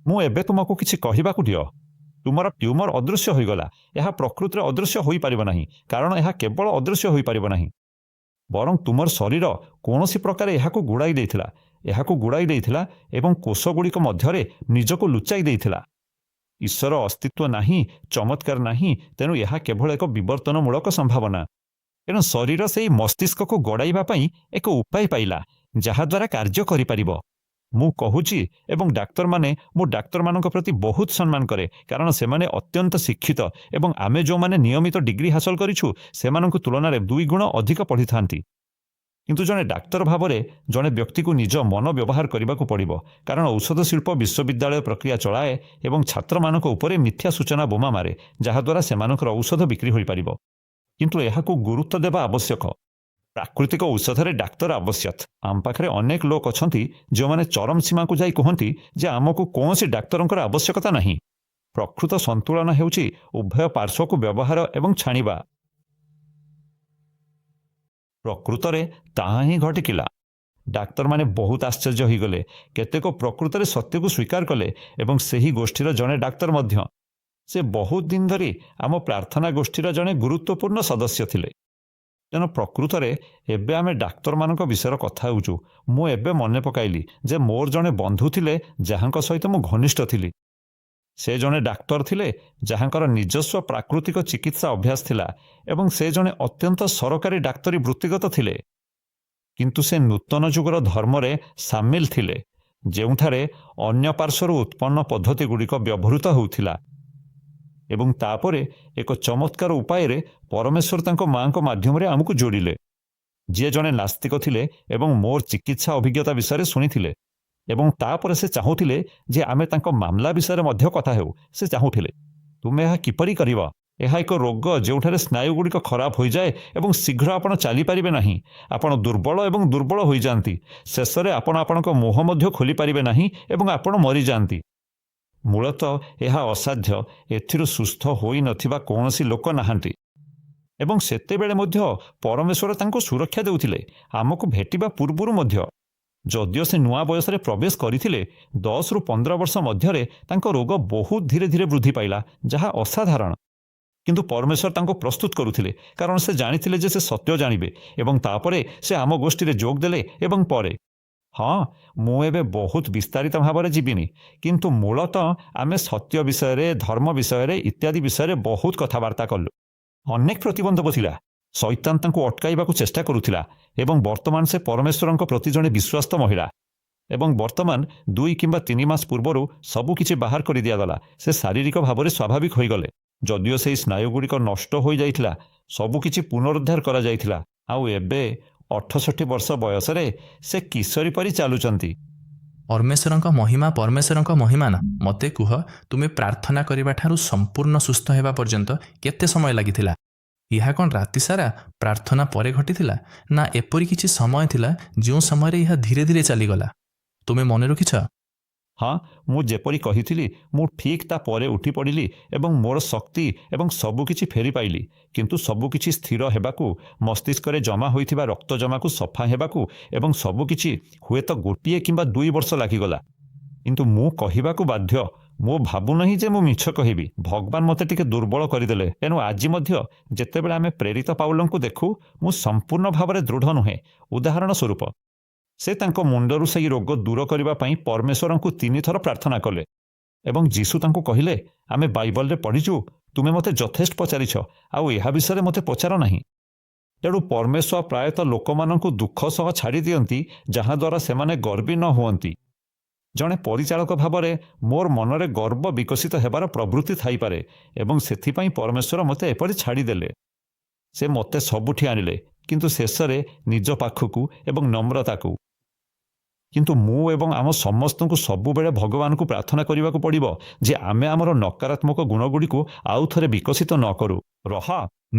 ମୁଁ ଏବେ ତୁମକୁ କିଛି କହିବାକୁ ଦିଅ। ତୁମର ଟ୍ୟୁମର ଅଦୃଶ୍ୟ ହୋଇଗଲା। ଏହା ପ୍ରକୃତରେ ଅଦୃଶ୍ୟ ହୋଇପାରିବ ନାହିଁ, କାରଣ ଏହା କେବଳ ଅଦୃଶ୍ୟ ହୋଇପାରିବ ନାହିଁ, ବରଂ ତୁମର ଶରୀର କୌଣସି ପ୍ରକାରେ ଏହାକୁ ଗୁଡ଼ାଇ ଦେଇଥିଲା, ଏହାକୁ ଗୁଡ଼ାଇ ଦେଇଥିଲା ଏବଂ କୋଷଗୁଡ଼ିକ ମଧ୍ୟରେ ନିଜକୁ ଲୁଚାଇ ଦେଇଥିଲା। ଈଶ୍ୱର ଅସ୍ତିତ୍ୱ ନାହିଁ, ଚମତ୍କାର ନାହିଁ, ତେଣୁ ଏହା କେବଳ ଏକ ବିବର୍ତ୍ତନମୂଳକ ସମ୍ଭାବନା। ତେଣୁ ଶରୀର ସେହି ମସ୍ତିଷ୍କକୁ ଗଡ଼ାଇବା ପାଇଁ ଏକ ଉପାୟ ପାଇଲା, ଯାହାଦ୍ୱାରା କାର୍ଯ୍ୟ କରିପାରିବ। ମୁଁ କହୁଛି ଏବଂ ଡାକ୍ତରମାନେ, ମୁଁ ଡାକ୍ତରମାନଙ୍କ ପ୍ରତି ବହୁତ ସମ୍ମାନ କରେ, କାରଣ ସେମାନେ ଅତ୍ୟନ୍ତ ଶିକ୍ଷିତ ଏବଂ ଆମେ ଯେଉଁମାନେ ନିୟମିତ ଡିଗ୍ରୀ ହାସଲ କରିଛୁ, ସେମାନଙ୍କ ତୁଳନାରେ ଦୁଇ ଗୁଣ ଅଧିକ ପଢ଼ିଥାନ୍ତି। କିନ୍ତୁ ଜଣେ ଡାକ୍ତର ଭାବରେ ଜଣେ ବ୍ୟକ୍ତିକୁ ନିଜ ମନ ବ୍ୟବହାର କରିବାକୁ ପଡ଼ିବ, କାରଣ ଔଷଧ ଶିଳ୍ପ ବିଶ୍ୱବିଦ୍ୟାଳୟ ପ୍ରକ୍ରିୟା ଚଳାଏ ଏବଂ ଛାତ୍ରମାନଙ୍କ ଉପରେ ମିଥ୍ୟା ସୂଚନା ବୋମା ମାରେ, ଯାହାଦ୍ୱାରା ସେମାନଙ୍କର ଔଷଧ ବିକ୍ରି ହୋଇପାରିବ। କିନ୍ତୁ ଏହାକୁ ଗୁରୁତ୍ୱ ଦେବା ଆବଶ୍ୟକ। ପ୍ରାକୃତିକ ଔଷଧରେ ଡାକ୍ତର ଆବଶ୍ୟକ। ଆମ ପାଖରେ ଅନେକ ଲୋକ ଅଛନ୍ତି ଯେଉଁମାନେ ଚରମ ସୀମାକୁ ଯାଇ କୁହନ୍ତି ଯେ ଆମକୁ କୌଣସି ଡାକ୍ତରଙ୍କର ଆବଶ୍ୟକତା ନାହିଁ। ପ୍ରକୃତ ସନ୍ତୁଳନ ହେଉଛି ଉଭୟ ପାର୍ଶ୍ୱକୁ ବ୍ୟବହାର ଏବଂ ଛାଣିବା। ପ୍ରକୃତରେ ତାହା ହିଁ ଘଟିଥିଲା। ଡାକ୍ତରମାନେ ବହୁତ ଆଶ୍ଚର୍ଯ୍ୟ ହୋଇଗଲେ। କେତେକ ପ୍ରକୃତରେ ସତ୍ୟକୁ ସ୍ୱୀକାର କଲେ ଏବଂ ସେହି ଗୋଷ୍ଠୀର ଜଣେ ଡାକ୍ତର ମଧ୍ୟ। ସେ ବହୁତ ଦିନ ଧରି ଆମ ପ୍ରାର୍ଥନା ଗୋଷ୍ଠୀର ଜଣେ ଗୁରୁତ୍ୱପୂର୍ଣ୍ଣ ସଦସ୍ୟ ଥିଲେ। ତେଣୁ ପ୍ରକୃତରେ ଏବେ ଆମେ ଡାକ୍ତରମାନଙ୍କ ବିଷୟରେ କଥା ହେଉଛୁ, ମୁଁ ଏବେ ମନେ ପକାଇଲି ଯେ ମୋର ଜଣେ ବନ୍ଧୁ ଥିଲେ ଯାହାଙ୍କ ସହିତ ମୁଁ ଘନିଷ୍ଠ ଥିଲି। ସେ ଜଣେ ଡାକ୍ତର ଥିଲେ ଯାହାଙ୍କର ନିଜସ୍ୱ ପ୍ରାକୃତିକ ଚିକିତ୍ସା ଅଭ୍ୟାସ ଥିଲା ଏବଂ ସେ ଜଣେ ଅତ୍ୟନ୍ତ ସରକାରୀ ଡାକ୍ତରୀ ବୃତ୍ତିଗତ ଥିଲେ। କିନ୍ତୁ ସେ ନୂତନ ଯୁଗର ଧର୍ମରେ ସାମିଲ ଥିଲେ, ଯେଉଁଠାରେ ଅନ୍ୟ ପାର୍ଶ୍ୱରୁ ଉତ୍ପନ୍ନ ପଦ୍ଧତିଗୁଡ଼ିକ ବ୍ୟବହୃତ ହେଉଥିଲା। ଏବଂ ତାପରେ ଏକ ଚମତ୍କାର ଉପାୟରେ ପରମେଶ୍ୱର ତାଙ୍କ ମାଆଙ୍କ ମାଧ୍ୟମରେ ଆମକୁ ଯୋଡ଼ିଲେ, ଯିଏ ଜଣେ ନାସ୍ତିକ ଥିଲେ ଏବଂ ମୋର ଚିକିତ୍ସା ଅଭିଜ୍ଞତା ବିଷୟରେ ଶୁଣିଥିଲେ। ଏବଂ ତାପରେ ସେ ଚାହୁଁଥିଲେ ଯେ ଆମେ ତାଙ୍କ ମାମଲା ବିଷୟରେ ମଧ୍ୟ କଥା ହେଉ। ସେ ଚାହୁଁଥିଲେ, ତୁମେ ଏହା କିପରି କରିବ? ଏହା ଏକ ରୋଗ ଯେଉଁଠାରେ ସ୍ନାୟୁଗୁଡ଼ିକ ଖରାପ ହୋଇଯାଏ ଏବଂ ଶୀଘ୍ର ଆପଣ ଚାଲିପାରିବେ ନାହିଁ। ଆପଣ ଦୁର୍ବଳ ଏବଂ ଦୁର୍ବଳ ହୋଇଯାଆନ୍ତି। ଶେଷରେ ଆପଣ ଆପଣଙ୍କ ମୁହଁ ମଧ୍ୟ ଖୋଲିପାରିବେ ନାହିଁ ଏବଂ ଆପଣ ମରିଯାଆନ୍ତି। ମୂଳତଃ ଏହା ଅସାଧ୍ୟ। ଏଥିରୁ ସୁସ୍ଥ ହୋଇନଥିବା କୌଣସି ଲୋକ ନାହାନ୍ତି। ଏବଂ ସେତେବେଳେ ମଧ୍ୟ ପରମେଶ୍ୱର ତାଙ୍କୁ ସୁରକ୍ଷା ଦେଉଥିଲେ, ଆମକୁ ଭେଟିବା ପୂର୍ବରୁ ମଧ୍ୟ। ଯଦିଓ ସେ ନୂଆ ବୟସରେ ପ୍ରବେଶ କରିଥିଲେ, 10ରୁ 15 ବର୍ଷ ମଧ୍ୟରେ ତାଙ୍କ ରୋଗ ବହୁତ ଧୀରେ ଧୀରେ ବୃଦ୍ଧି ପାଇଲା, ଯାହା ଅସାଧାରଣ। କିନ୍ତୁ ପରମେଶ୍ୱର ତାଙ୍କୁ ପ୍ରସ୍ତୁତ କରୁଥିଲେ, କାରଣ ସେ ଜାଣିଥିଲେ ଯେ ସେ ସତ୍ୟ ଜାଣିବେ। ଏବଂ ତାପରେ ସେ ଆମ ଗୋଷ୍ଠୀରେ ଯୋଗ ଦେଲେ। ଏବଂ ପରେ, ହଁ, ମୁଁ ଏବେ ବହୁତ ବିସ୍ତାରିତ ଭାବରେ ଯିବିନି, କିନ୍ତୁ ମୂଳତଃ ଆମେ ସତ୍ୟ ବିଷୟରେ, ଧର୍ମ ବିଷୟରେ ଇତ୍ୟାଦି ବିଷୟରେ ବହୁତ କଥାବାର୍ତ୍ତା କଲୁ। ଅନେକ ପ୍ରତିବନ୍ଧକ ଥିଲା। ଶୈତାନ ତାଙ୍କୁ ଅଟକାଇବାକୁ ଚେଷ୍ଟା କରୁଥିଲା। ଏବଂ ବର୍ତ୍ତମାନ ସେ ପରମେଶ୍ୱରଙ୍କ ପ୍ରତି ଜଣେ ବିଶ୍ୱସ୍ତ ମହିଳା। ଏବଂ ବର୍ତ୍ତମାନ 2 କିମ୍ବା 3 ମାସ ପୂର୍ବରୁ ସବୁକିଛି ବାହାର କରିଦିଆଗଲା। ସେ ଶାରୀରିକ ଭାବରେ ସ୍ୱାଭାବିକ ହୋଇଗଲେ। ଯଦିଓ ସେହି ସ୍ନାୟୁଗୁଡ଼ିକ ନଷ୍ଟ ହୋଇଯାଇଥିଲା, ସବୁକିଛି ପୁନରୁଦ୍ଧାର କରାଯାଇଥିଲା। ଆଉ ଏବେ 68 ବର୍ଷ ବୟସରେ ସେ କିଶୋରୀ ପରି ଚାଲୁଛନ୍ତି। ପରମେଶ୍ୱରଙ୍କ ମହିମା, ପରମେଶ୍ୱରଙ୍କ ମହିମା। ନା, ମୋତେ କୁହ, ତୁମେ ପ୍ରାର୍ଥନା କରିବା ଠାରୁ ସମ୍ପୂର୍ଣ୍ଣ ସୁସ୍ଥ ହେବା ପର୍ଯ୍ୟନ୍ତ କେତେ ସମୟ ଲାଗିଥିଲା? ଏହା କ'ଣ ରାତି ସାରା ପ୍ରାର୍ଥନା ପରେ ଘଟିଥିଲା, ନା ଏପରି କିଛି ସମୟ ଥିଲା ଯେଉଁ ସମୟରେ ଏହା ଧୀରେ ଧୀରେ ଚାଲିଗଲା? ତୁମେ ମନେ ରଖିଛ? ହଁ, ମୁଁ ଯେପରି କହିଥିଲି, ମୁଁ ଠିକ୍ ତା ପରେ ଉଠି ପଡ଼ିଲି ଏବଂ ମୋର ଶକ୍ତି ଏବଂ ସବୁକିଛି ଫେରି ପାଇଲି। କିନ୍ତୁ ସବୁକିଛି ସ୍ଥିର ହେବାକୁ, ମସ୍ତିଷ୍କରେ ଜମା ହୋଇଥିବା ରକ୍ତ ଜମାକୁ ସଫା ହେବାକୁ ଏବଂ ସବୁକିଛି ହୁଏତ 1 କିମ୍ବା 2 ବର୍ଷ ଲାଗିଗଲା। କିନ୍ତୁ ମୁଁ କହିବାକୁ ବାଧ୍ୟ, ମୁଁ ଭାବୁନାହିଁ ଯେ ମୁଁ ମିଛ କହିବି, ଭଗବାନ ମୋତେ ଟିକେ ଦୁର୍ବଳ କରିଦେଲେ। ତେଣୁ ଆଜି ମଧ୍ୟ ଯେତେବେଳେ ଆମେ ପ୍ରେରିତ ପାଉଲଙ୍କୁ ଦେଖୁ, ମୁଁ ସମ୍ପୂର୍ଣ୍ଣ ଭାବରେ ଦୃଢ଼ ନୁହେଁ। ଉଦାହରଣ ସ୍ୱରୂପ, ସେ ତାଙ୍କ ମୁଣ୍ଡରୁ ସେହି ରୋଗ ଦୂର କରିବା ପାଇଁ ପରମେଶ୍ୱରଙ୍କୁ ତିନିଥର ପ୍ରାର୍ଥନା କଲେ ଏବଂ ଯୀଶୁ ତାଙ୍କୁ କହିଲେ, ଆମେ ବାଇବଲରେ ପଢ଼ିଛୁ, ତୁମେ ମୋତେ ଯଥେଷ୍ଟ ପଚାରିଛ, ଆଉ ଏହା ବିଷୟରେ ମୋତେ ପଚାର ନାହିଁ। ତେଣୁ ପରମେଶ୍ୱର ପ୍ରାୟତଃ ଲୋକମାନଙ୍କୁ ଦୁଃଖ ସହ ଛାଡ଼ି ଦିଅନ୍ତି, ଯାହାଦ୍ୱାରା ସେମାନେ ଗର୍ବୀ ନ ହୁଅନ୍ତି। ଜଣେ ପରିଚାଳକ ଭାବରେ ମୋର ମନରେ ଗର୍ବ ବିକଶିତ ହେବାର ପ୍ରବୃତ୍ତି ଥାଇପାରେ ଏବଂ ସେଥିପାଇଁ ପରମେଶ୍ୱର ମୋତେ ଏପରି ଛାଡ଼ିଦେଲେ। ସେ ମୋତେ ସବୁଠି ଆଣିଲେ, କିନ୍ତୁ ଶେଷରେ ନିଜ ପାଖକୁ ଏବଂ ନମ୍ରତାକୁ। କିନ୍ତୁ ମୁଁ ଏବଂ ଆମ ସମସ୍ତଙ୍କୁ ସବୁବେଳେ ଭଗବାନଙ୍କୁ ପ୍ରାର୍ଥନା କରିବାକୁ ପଡ଼ିବ ଯେ ଆମେ ଆମର ନକାରାତ୍ମକ ଗୁଣଗୁଡ଼ିକୁ ଆଉ ଥରେ ବିକଶିତ ନ କରୁ। ରହ।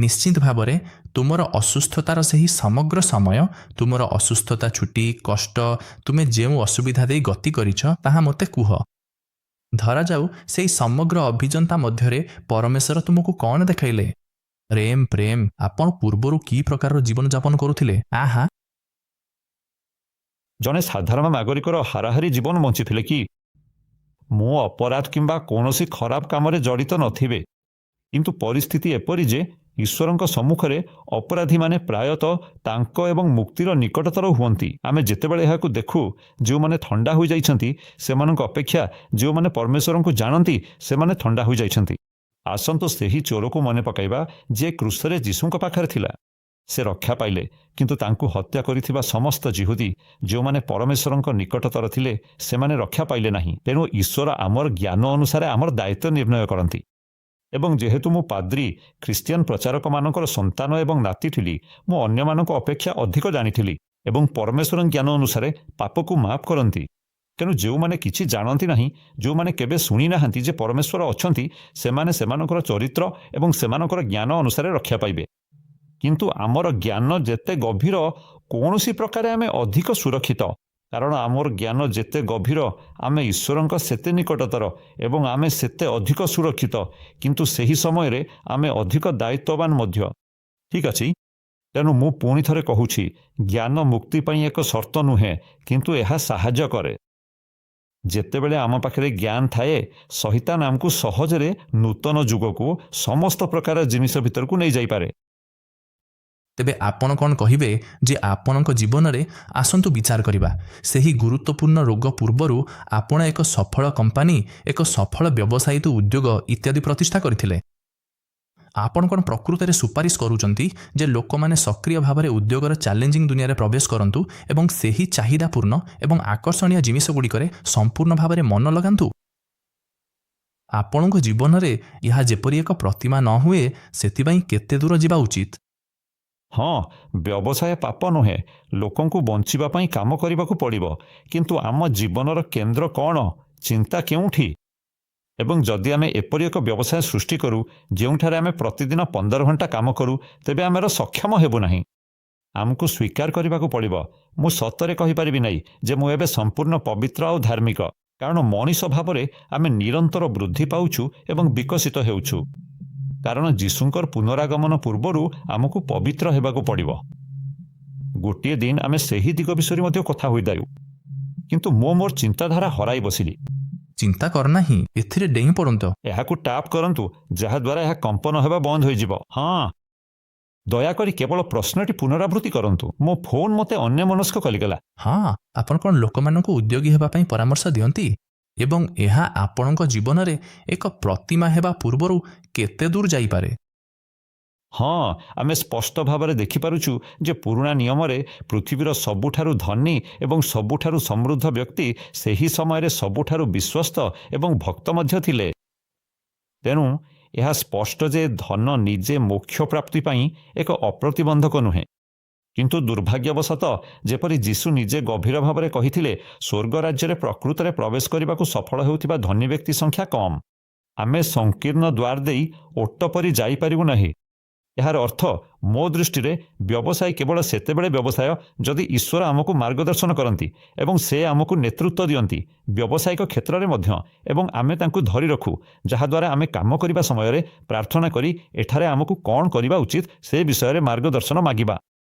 ନିଶ୍ଚିତ ଭାବରେ, ତୁମର ଅସୁସ୍ଥତାର ସେହି ସମଗ୍ର ସମୟ, ତୁମର ଅସୁସ୍ଥତା, ଛୁଟି, କଷ୍ଟ, ତୁମେ ଯେଉଁ ଅସୁବିଧା ଦେଇ ଗତି କରିଛ, ତାହା ମୋତେ କୁହ। ଧରାଯାଉ ସେହି ସମଗ୍ର ଅଭିଜ୍ଞତା ମଧ୍ୟରେ ପରମେଶ୍ୱର ତୁମକୁ କ'ଣ ଦେଖାଇଲେ? ପ୍ରେମ, ପ୍ରେମ, ଆପଣ ପୂର୍ବରୁ କି ପ୍ରକାରର ଜୀବନଯାପନ କରୁଥିଲେ? ଆହା। ଜଣେ ସାଧାରଣ ନାଗରିକର ହାରାହାରି ଜୀବନ ବଞ୍ଚିଥିଲେ କି? ମୁଁ ଅପରାଧ କିମ୍ବା କୌଣସି ଖରାପ କାମରେ ଜଡ଼ିତ ନଥିବେ, କିନ୍ତୁ ପରିସ୍ଥିତି ଏପରି ଯେ ଈଶ୍ୱରଙ୍କ ସମ୍ମୁଖରେ ଅପରାଧୀମାନେ ପ୍ରାୟତଃ ତାଙ୍କ ଏବଂ ମୁକ୍ତିର ନିକଟତର ହୁଅନ୍ତି। ଆମେ ଯେତେବେଳେ ଏହାକୁ ଦେଖୁ, ଯେଉଁମାନେ ଥଣ୍ଡା ହୋଇଯାଇଛନ୍ତି ସେମାନଙ୍କ ଅପେକ୍ଷା ଯେଉଁମାନେ ପରମେଶ୍ୱରଙ୍କୁ ଜାଣନ୍ତି ସେମାନେ ଥଣ୍ଡା ହୋଇଯାଇଛନ୍ତି। ଆସନ୍ତୁ ସେହି ଚୋରକୁ ମନେ ପକାଇବା ଯିଏ କ୍ରୁଶରେ ଯୀଶୁଙ୍କ ପାଖରେ ଥିଲା। ସେ ରକ୍ଷା ପାଇଲେ, କିନ୍ତୁ ତାଙ୍କୁ ହତ୍ୟା କରିଥିବା ସମସ୍ତ ଯିହୁଦୀ, ଯେଉଁମାନେ ପରମେଶ୍ୱରଙ୍କ ନିକଟତର ଥିଲେ, ସେମାନେ ରକ୍ଷା ପାଇଲେ ନାହିଁ। ତେଣୁ ଈଶ୍ୱର ଆମର ଜ୍ଞାନ ଅନୁସାରେ ଆମର ଦାୟିତ୍ୱ ନିର୍ଣ୍ଣୟ କରନ୍ତି। ଏବଂ ଯେହେତୁ ମୁଁ ପାଦ୍ରୀ ଖ୍ରୀଷ୍ଟିଆନ ପ୍ରଚାରକମାନଙ୍କର ସନ୍ତାନ ଏବଂ ନାତି ଥିଲି, ମୁଁ ଅନ୍ୟମାନଙ୍କ ଅପେକ୍ଷା ଅଧିକ ଜାଣିଥିଲି। ଏବଂ ପରମେଶ୍ୱରଙ୍କ ଜ୍ଞାନ ଅନୁସାରେ ପାପକୁ ମାଫ କରନ୍ତି। ତେଣୁ ଯେଉଁମାନେ କିଛି ଜାଣନ୍ତି ନାହିଁ, ଯେଉଁମାନେ କେବେ ଶୁଣି ନାହାନ୍ତି ଯେ ପରମେଶ୍ୱର ଅଛନ୍ତି, ସେମାନେ ସେମାନଙ୍କର ଚରିତ୍ର ଏବଂ ସେମାନଙ୍କର ଜ୍ଞାନ ଅନୁସାରେ ରକ୍ଷା ପାଇବେ। କିନ୍ତୁ ଆମର ଜ୍ଞାନ ଯେତେ ଗଭୀର, କୌଣସି ପ୍ରକାରେ ଆମେ ଅଧିକ ସୁରକ୍ଷିତ, କାରଣ ଆମର ଜ୍ଞାନ ଯେତେ ଗଭୀର, ଆମେ ଈଶ୍ୱରଙ୍କ ସେତେ ନିକଟତର ଏବଂ ଆମେ ସେତେ ଅଧିକ ସୁରକ୍ଷିତ। କିନ୍ତୁ ସେହି ସମୟରେ ଆମେ ଅଧିକ ଦାୟିତ୍ୱବାନ ମଧ୍ୟ। ଠିକ୍ ଅଛି। ତେଣୁ ମୁଁ ପୁଣି ଥରେ କହୁଛି, ଜ୍ଞାନ ମୁକ୍ତି ପାଇଁ ଏକ ସର୍ତ୍ତ ନୁହେଁ, କିନ୍ତୁ ଏହା ସାହାଯ୍ୟ କରେ। ଯେତେବେଳେ ଆମ ପାଖରେ ଜ୍ଞାନ ଥାଏ, ଶୈତାନ ଆମକୁ ସହଜରେ ନୂତନ ଯୁଗକୁ, ସମସ୍ତ ପ୍ରକାର ଜିନିଷ ଭିତରକୁ ନେଇଯାଇପାରେ। ତେବେ ଆପଣ କ'ଣ କହିବେ ଯେ ଆପଣଙ୍କ ଜୀବନରେ, ଆସନ୍ତୁ ବିଚାର କରିବା, ସେହି ଗୁରୁତ୍ୱପୂର୍ଣ୍ଣ ରୋଗ ପୂର୍ବରୁ ଆପଣ ଏକ ସଫଳ କମ୍ପାନୀ, ଏକ ସଫଳ ବ୍ୟବସାୟିକ ଉଦ୍ୟୋଗ ଇତ୍ୟାଦି ପ୍ରତିଷ୍ଠା କରିଥିଲେ। ଆପଣ କ'ଣ ପ୍ରକୃତରେ ସୁପାରିଶ କରୁଛନ୍ତି ଯେ ଲୋକମାନେ ସକ୍ରିୟ ଭାବରେ ଉଦ୍ୟୋଗର ଚ୍ୟାଲେଞ୍ଜିଂ ଦୁନିଆରେ ପ୍ରବେଶ କରନ୍ତୁ ଏବଂ ସେହି ଚାହିଦାପୂର୍ଣ୍ଣ ଏବଂ ଆକର୍ଷଣୀୟ ଜିନିଷଗୁଡ଼ିକରେ ସମ୍ପୂର୍ଣ୍ଣ ଭାବରେ ମନ ଲଗାନ୍ତୁ? ଆପଣଙ୍କ ଜୀବନରେ ଏହା ଯେପରି ଏକ ପ୍ରତିମା ନ ହୁଏ, ସେଥିପାଇଁ କେତେ ଦୂର ଯିବା ଉଚିତ? ହଁ, ବ୍ୟବସାୟ ପାପ ନୁହେଁ। ଲୋକଙ୍କୁ ବଞ୍ଚିବା ପାଇଁ କାମ କରିବାକୁ ପଡ଼ିବ। କିନ୍ତୁ ଆମ ଜୀବନର କେନ୍ଦ୍ର କ'ଣ? ଚିନ୍ତା କେଉଁଠି? ଏବଂ ଯଦି ଆମେ ଏପରି ଏକ ବ୍ୟବସାୟ ସୃଷ୍ଟି କରୁ ଯେଉଁଠାରେ ଆମେ ପ୍ରତିଦିନ 15 ଘଣ୍ଟା କାମ କରୁ, ତେବେ ଆମର ସକ୍ଷମ ହେବୁ ନାହିଁ। ଆମକୁ ସ୍ୱୀକାର କରିବାକୁ ପଡ଼ିବ, ମୁଁ ସତରେ କହିପାରିବି ନାହିଁ ଯେ ମୁଁ ଏବେ ସମ୍ପୂର୍ଣ୍ଣ ପବିତ୍ର ଆଉ ଧାର୍ମିକ, କାରଣ ମଣିଷ ଭାବରେ ଆମେ ନିରନ୍ତର ବୃଦ୍ଧି ପାଉଛୁ ଏବଂ ବିକଶିତ ହେଉଛୁ, କାରଣ ଯୀଶୁଙ୍କର ପୁନରାଗମନ ପୂର୍ବରୁ ଆମକୁ ପବିତ୍ର ହେବାକୁ ପଡ଼ିବ। ଗୋଟିଏ ଦିନ ଆମେ ସେହି ଦିଗ ବିଷୟରେ ମଧ୍ୟ କଥା ହୋଇଥାଉ। କିନ୍ତୁ ମୁଁ ମୋର ଚିନ୍ତାଧାରା ହରାଇ ବସିଲି। ଚିନ୍ତା କର ନାହିଁ, ଏଥିରେ ଡେଇଁ ପଡ଼ନ୍ତୁ। ଏହାକୁ ଟ୍ୟାପ୍ କରନ୍ତୁ, ଯାହାଦ୍ୱାରା ଏହା କମ୍ପନ ହେବା ବନ୍ଦ ହୋଇଯିବ। ହଁ, ଦୟାକରି କେବଳ ପ୍ରଶ୍ନଟି ପୁନରାବୃତ୍ତି କରନ୍ତୁ। ମୋ ଫୋନ୍ ମୋତେ ଅନ୍ୟମନସ୍କ କରିଗଲା। ହଁ, ଆପଣ କ'ଣ ଲୋକମାନଙ୍କୁ ଉଦ୍ୟୋଗୀ ହେବା ପାଇଁ ପରାମର୍ଶ ଦିଅନ୍ତି ଏବଂ ଏହା ଆପଣଙ୍କ ଜୀବନରେ ଏକ ପ୍ରତିମା ହେବା ପୂର୍ବରୁ କେତେ ଦୂର ଯାଇପାରେ? ହଁ, ଆମେ ସ୍ପଷ୍ଟ ଭାବରେ ଦେଖିପାରୁଛୁ ଯେ ପୁରୁଣା ନିୟମରେ ପୃଥିବୀର ସବୁଠାରୁ ଧନୀ ଏବଂ ସବୁଠାରୁ ସମୃଦ୍ଧ ବ୍ୟକ୍ତି ସେହି ସମୟରେ ସବୁଠାରୁ ବିଶ୍ୱସ୍ତ ଏବଂ ଭକ୍ତ ମଧ୍ୟ ଥିଲେ। ତେଣୁ ଏହା ସ୍ପଷ୍ଟ ଯେ ଧନ ନିଜେ ମୋକ୍ଷ ପ୍ରାପ୍ତି ପାଇଁ ଏକ ଅପ୍ରତିବନ୍ଧକ ନୁହେଁ। କିନ୍ତୁ ଦୁର୍ଭାଗ୍ୟବଶତଃ, ଯେପରି ଯୀଶୁ ନିଜେ ଗଭୀର ଭାବରେ କହିଥିଲେ, ସ୍ୱର୍ଗ ରାଜ୍ୟରେ ପ୍ରକୃତରେ ପ୍ରବେଶ କରିବାକୁ ସଫଳ ହେଉଥିବା ଧନୀ ବ୍ୟକ୍ତି ସଂଖ୍ୟା କମ୍। ଆମେ ସଂକୀର୍ଣ୍ଣ ଦ୍ୱାର ଦେଇ ଓଟ ପରି ଯାଇପାରିବୁ ନାହିଁ। ଏହାର ଅର୍ଥ, ମୋ ଦୃଷ୍ଟିରେ ବ୍ୟବସାୟ କେବଳ ସେତେବେଳେ ବ୍ୟବସାୟ ଯଦି ଈଶ୍ୱର ଆମକୁ ମାର୍ଗଦର୍ଶନ କରନ୍ତି ଏବଂ ସେ ଆମକୁ ନେତୃତ୍ୱ ଦିଅନ୍ତି, ବ୍ୟବସାୟିକ କ୍ଷେତ୍ରରେ ମଧ୍ୟ, ଏବଂ ଆମେ ତାଙ୍କୁ ଧରି ରଖୁ, ଯାହାଦ୍ୱାରା ଆମେ କାମ କରିବା ସମୟରେ ପ୍ରାର୍ଥନା କରି ଏଠାରେ ଆମକୁ କ'ଣ କରିବା ଉଚିତ ସେ ବିଷୟରେ ମାର୍ଗଦର୍ଶନ ମାଗିବା।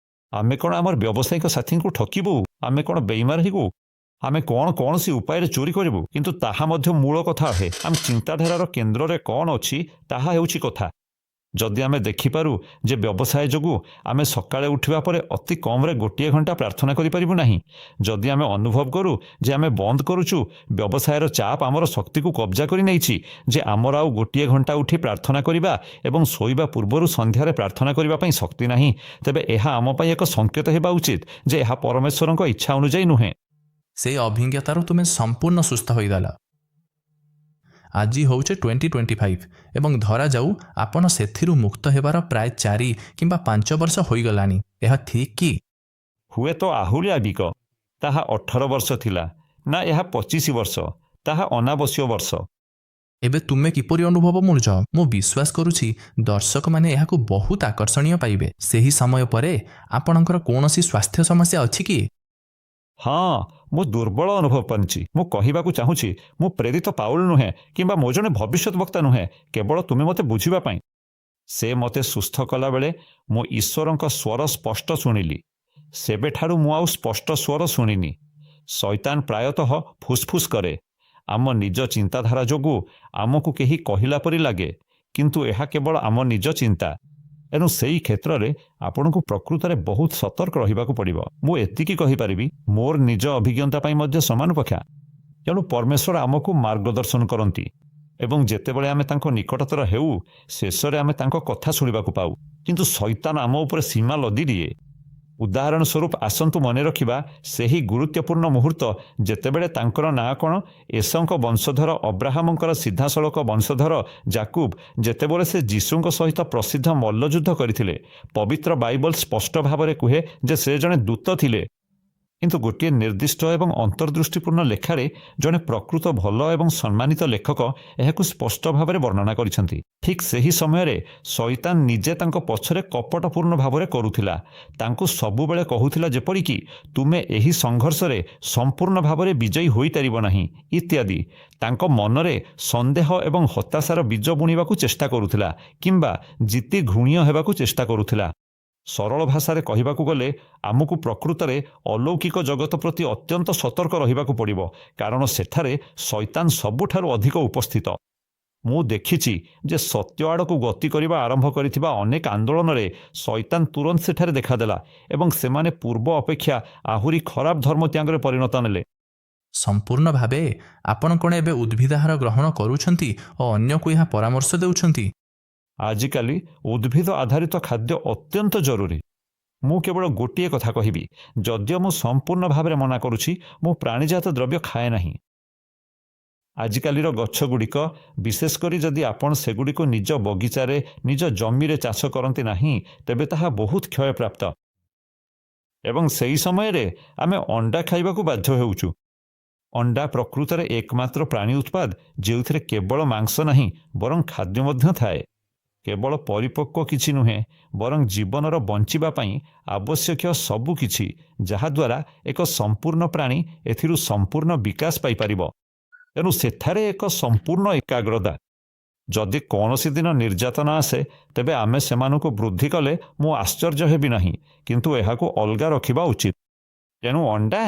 ଆମେ କ'ଣ ଆମର ବ୍ୟବସାୟିକ ସାଥୀଙ୍କୁ ଠକିବୁ? ଆମେ କ'ଣ ବେଇମାନ ହେବୁ? ଆମେ କ'ଣ କୌଣସି ଉପାୟରେ ଚୋରି କରିବୁ? କିନ୍ତୁ ତାହା ମଧ୍ୟ ମୂଳ କଥା ଅଟେ। ଆମ ଚିନ୍ତାଧାରାର କେନ୍ଦ୍ରରେ କ'ଣ ଅଛି, ତାହା ହେଉଛି କଥା। ଯଦି ଆମେ ଦେଖିପାରୁ ଯେ ବ୍ୟବସାୟ ଯୋଗୁଁ ଆମେ ସକାଳେ ଉଠିବା ପରେ ଅତି କମ୍ରେ ଗୋଟିଏ ଘଣ୍ଟା ପ୍ରାର୍ଥନା କରିପାରିବୁ ନାହିଁ, ଯଦି ଆମେ ଅନୁଭବ କରୁ ଯେ ଆମେ ବନ୍ଦ କରୁଛୁ, ବ୍ୟବସାୟର ଚାପ ଆମର ଶକ୍ତିକୁ କବ୍ଜା କରି ନେଇଛି, ଯେ ଆମର ଆଉ ଗୋଟିଏ ଘଣ୍ଟା ଉଠି ପ୍ରାର୍ଥନା କରିବା ଏବଂ ଶୋଇବା ପୂର୍ବରୁ ସନ୍ଧ୍ୟାରେ ପ୍ରାର୍ଥନା କରିବା ପାଇଁ ଶକ୍ତି ନାହିଁ, ତେବେ ଏହା ଆମ ପାଇଁ ଏକ ସଂକେତ ହେବା ଉଚିତ ଯେ ଏହା ପରମେଶ୍ୱରଙ୍କ ଇଚ୍ଛା ଅନୁଯାୟୀ ନୁହେଁ। ସେଇ ଅଭିଜ୍ଞତାରୁ ତୁମେ ସମ୍ପୂର୍ଣ୍ଣ ସୁସ୍ଥ ହୋଇଗଲ। ଆଜି ହେଉଛି 2025 ଏବଂ ଧରାଯାଉ ଆପଣ ସେଥିରୁ ମୁକ୍ତ ହେବାର ପ୍ରାୟ 4 କିମ୍ବା 5 ବର୍ଷ ହୋଇଗଲାଣି। ଏହା ଠିକ୍ କି? ହୁଏତ ଆହୁରି ଅଧିକ। ତାହା 18 ବର୍ଷ ଥିଲା ନା ଏହା 25 ବର୍ଷ, ତାହା ଅନାବଶ୍ୟ ବର୍ଷ। ଏବେ ତୁମେ କିପରି ଅନୁଭବ କରୁଛ? ମୁଁ ବିଶ୍ୱାସ କରୁଛି ଦର୍ଶକମାନେ ଏହାକୁ ବହୁତ ଆକର୍ଷଣୀୟ ପାଇବେ। ସେହି ସମୟ ପରେ ଆପଣଙ୍କର କୌଣସି ସ୍ୱାସ୍ଥ୍ୟ ସମସ୍ୟା ଅଛି କି? ହଁ, ମୁଁ ଦୁର୍ବଳ ଅନୁଭବ କରିଛି। ମୁଁ କହିବାକୁ ଚାହୁଁଛି, ମୁଁ ପ୍ରେରିତ ପାଉଲ ନୁହେଁ କିମ୍ବା ମୁଁ ଜଣେ ଭବିଷ୍ୟତ ବକ୍ତା ନୁହେଁ, କେବଳ ତୁମେ ମୋତେ ବୁଝିବା ପାଇଁ। ସେ ମୋତେ ସୁସ୍ଥ କଲାବେଳେ ମୁଁ ଈଶ୍ୱରଙ୍କ ସ୍ୱର ସ୍ପଷ୍ଟ ଶୁଣିଲି। ସେବେଠାରୁ ମୁଁ ଆଉ ସ୍ପଷ୍ଟ ସ୍ୱର ଶୁଣିନି। ଶୈତାନ ପ୍ରାୟତଃ ଫୁସ୍ଫୁସ୍ କରେ। ଆମ ନିଜ ଚିନ୍ତାଧାରା ଯୋଗୁଁ ଆମକୁ କେହି କହିଲା ପରି ଲାଗେ, କିନ୍ତୁ ଏହା କେବଳ ଆମ ନିଜ ଚିନ୍ତା। ଏଣୁ ସେଇ କ୍ଷେତ୍ରରେ ଆପଣଙ୍କୁ ପ୍ରକୃତରେ ବହୁତ ସତର୍କ ରହିବାକୁ ପଡ଼ିବ। ମୁଁ ଏତିକି କହିପାରିବି, ମୋର ନିଜ ଅଭିଜ୍ଞତା ପାଇଁ ମଧ୍ୟ ସମାନ କଥା। ତେଣୁ ପରମେଶ୍ୱର ଆମକୁ ମାର୍ଗଦର୍ଶନ କରନ୍ତି ଏବଂ ଯେତେବେଳେ ଆମେ ତାଙ୍କ ନିକଟତର ହେଉ, ଶେଷରେ ଆମେ ତାଙ୍କ କଥା ଶୁଣିବାକୁ ପାଉ। କିନ୍ତୁ ଶୈତାନ ଆମ ଉପରେ ସୀମା ଲଦି ଦିଏ। ଉଦାହରଣ ସ୍ୱରୂପ, ଆସନ୍ତୁ ମନେ ରଖିବା ସେହି ଗୁରୁତ୍ୱପୂର୍ଣ୍ଣ ମୁହୂର୍ତ୍ତ ଯେତେବେଳେ ତାଙ୍କର ନାଁ କ'ଣ, ଏଷୌଙ୍କ ବଂଶଧର, ଅବ୍ରାହମଙ୍କର ସିଧାସଳଖ ବଂଶଧର ଜାକୁବ, ଯେତେବେଳେ ସେ ଯୀଶୁଙ୍କ ସହିତ ପ୍ରସିଦ୍ଧ ମଲ୍ଲଯୁଦ୍ଧ କରିଥିଲେ। ପବିତ୍ର ବାଇବଲ ସ୍ପଷ୍ଟ ଭାବରେ କୁହେ ଯେ ସେ ଜଣେ ଦୂତ ଥିଲେ। କିନ୍ତୁ ଗୋଟିଏ ନିର୍ଦ୍ଦିଷ୍ଟ ଏବଂ ଅନ୍ତର୍ଦୃଷ୍ଟିପୂର୍ଣ୍ଣ ଲେଖାରେ ଜଣେ ପ୍ରକୃତ ଭଲ ଏବଂ ସମ୍ମାନିତ ଲେଖକ ଏହାକୁ ସ୍ପଷ୍ଟ ଭାବରେ ବର୍ଣ୍ଣନା କରିଛନ୍ତି। ଠିକ୍ ସେହି ସମୟରେ ଶୈତାନ ନିଜେ ତାଙ୍କ ପଛରେ କପଟପୂର୍ଣ୍ଣ ଭାବରେ କରୁଥିଲା। ତାଙ୍କୁ ସବୁବେଳେ କହୁଥିଲା ଯେପରିକି, ତୁମେ ଏହି ସଂଘର୍ଷରେ ସମ୍ପୂର୍ଣ୍ଣ ଭାବରେ ବିଜୟୀ ହୋଇପାରିବ ନାହିଁ ଇତ୍ୟାଦି। ତାଙ୍କ ମନରେ ସନ୍ଦେହ ଏବଂ ହତାଶାର ବୀଜ ବୁଣିବାକୁ ଚେଷ୍ଟା କରୁଥିଲା କିମ୍ବା ଜିତି ଘୃଣ୍ୟ ହେବାକୁ ଚେଷ୍ଟା କରୁଥିଲା। ସରଳ ଭାଷାରେ କହିବାକୁ ଗଲେ, ଆମକୁ ପ୍ରକୃତରେ ଅଲୌକିକ ଜଗତ ପ୍ରତି ଅତ୍ୟନ୍ତ ସତର୍କ ରହିବାକୁ ପଡ଼ିବ, କାରଣ ସେଠାରେ ଶୈତାନ ସବୁଠାରୁ ଅଧିକ ଉପସ୍ଥିତ। ମୁଁ ଦେଖିଛି ଯେ ସତ୍ୟ ଆଡ଼କୁ ଗତି କରିବା ଆରମ୍ଭ କରିଥିବା ଅନେକ ଆନ୍ଦୋଳନରେ ଶୈତାନ ତୁରନ୍ତ ସେଠାରେ ଦେଖାଦେଲା ଏବଂ ସେମାନେ ପୂର୍ବ ଅପେକ୍ଷା ଆହୁରି ଖରାପ ଧର୍ମତ୍ୟାଗରେ ପରିଣତ ନେଲେ। ସମ୍ପୂର୍ଣ୍ଣ ଭାବେ। ଆପଣ କ'ଣ ଏବେ ଉଦ୍ଭିଦାହାର ଗ୍ରହଣ କରୁଛନ୍ତି ଓ ଅନ୍ୟକୁ ଏହା ପରାମର୍ଶ ଦେଉଛନ୍ତି? ଆଜିକାଲି ଉଦ୍ଭିଦ ଆଧାରିତ ଖାଦ୍ୟ ଅତ୍ୟନ୍ତ ଜରୁରୀ। ମୁଁ କେବଳ ଗୋଟିଏ କଥା କହିବି, ଯଦିଓ ମୁଁ ସମ୍ପୂର୍ଣ୍ଣ ଭାବରେ ମନା କରୁଛି, ମୁଁ ପ୍ରାଣୀଜାତ ଦ୍ରବ୍ୟ ଖାଏ ନାହିଁ। ଆଜିକାଲିର ଗଛଗୁଡ଼ିକ, ବିଶେଷ କରି ଯଦି ଆପଣ ସେଗୁଡ଼ିକୁ ନିଜ ବଗିଚାରେ, ନିଜ ଜମିରେ ଚାଷ କରନ୍ତି ନାହିଁ, ତେବେ ତାହା ବହୁତ କ୍ଷୟପ୍ରାପ୍ତ। ଏବଂ ସେହି ସମୟରେ ଆମେ ଅଣ୍ଡା ଖାଇବାକୁ ବାଧ୍ୟ ହେଉଛୁ। ଅଣ୍ଡା ପ୍ରକୃତରେ ଏକମାତ୍ର ପ୍ରାଣୀ ଉତ୍ପାଦ ଯେଉଁଥିରେ କେବଳ ମାଂସ ନାହିଁ, ବରଂ ଖାଦ୍ୟ ମଧ୍ୟ ଥାଏ। କେବଳ ପରିପକ୍ୱ କିଛି ନୁହେଁ, ବରଂ ଜୀବନର ବଞ୍ଚିବା ପାଇଁ ଆବଶ୍ୟକୀୟ ସବୁ କିଛି, ଯାହାଦ୍ୱାରା ଏକ ସମ୍ପୂର୍ଣ୍ଣ ପ୍ରାଣୀ ଏଥିରୁ ସମ୍ପୂର୍ଣ୍ଣ ବିକାଶ ପାଇପାରିବ। ତେଣୁ ସେଠାରେ ଏକ ସମ୍ପୂର୍ଣ୍ଣ ଏକାଗ୍ରତା। ଯଦି କୌଣସି ଦିନ ନିର୍ଯାତନା ଆସେ, ତେବେ ଆମେ ସେମାନଙ୍କୁ ବୃଦ୍ଧି କଲେ ମୁଁ ଆଶ୍ଚର୍ଯ୍ୟ ହେବି ନାହିଁ, କିନ୍ତୁ ଏହାକୁ ଅଲଗା ରଖିବା ଉଚିତ। ତେଣୁ ଅଣ୍ଡା,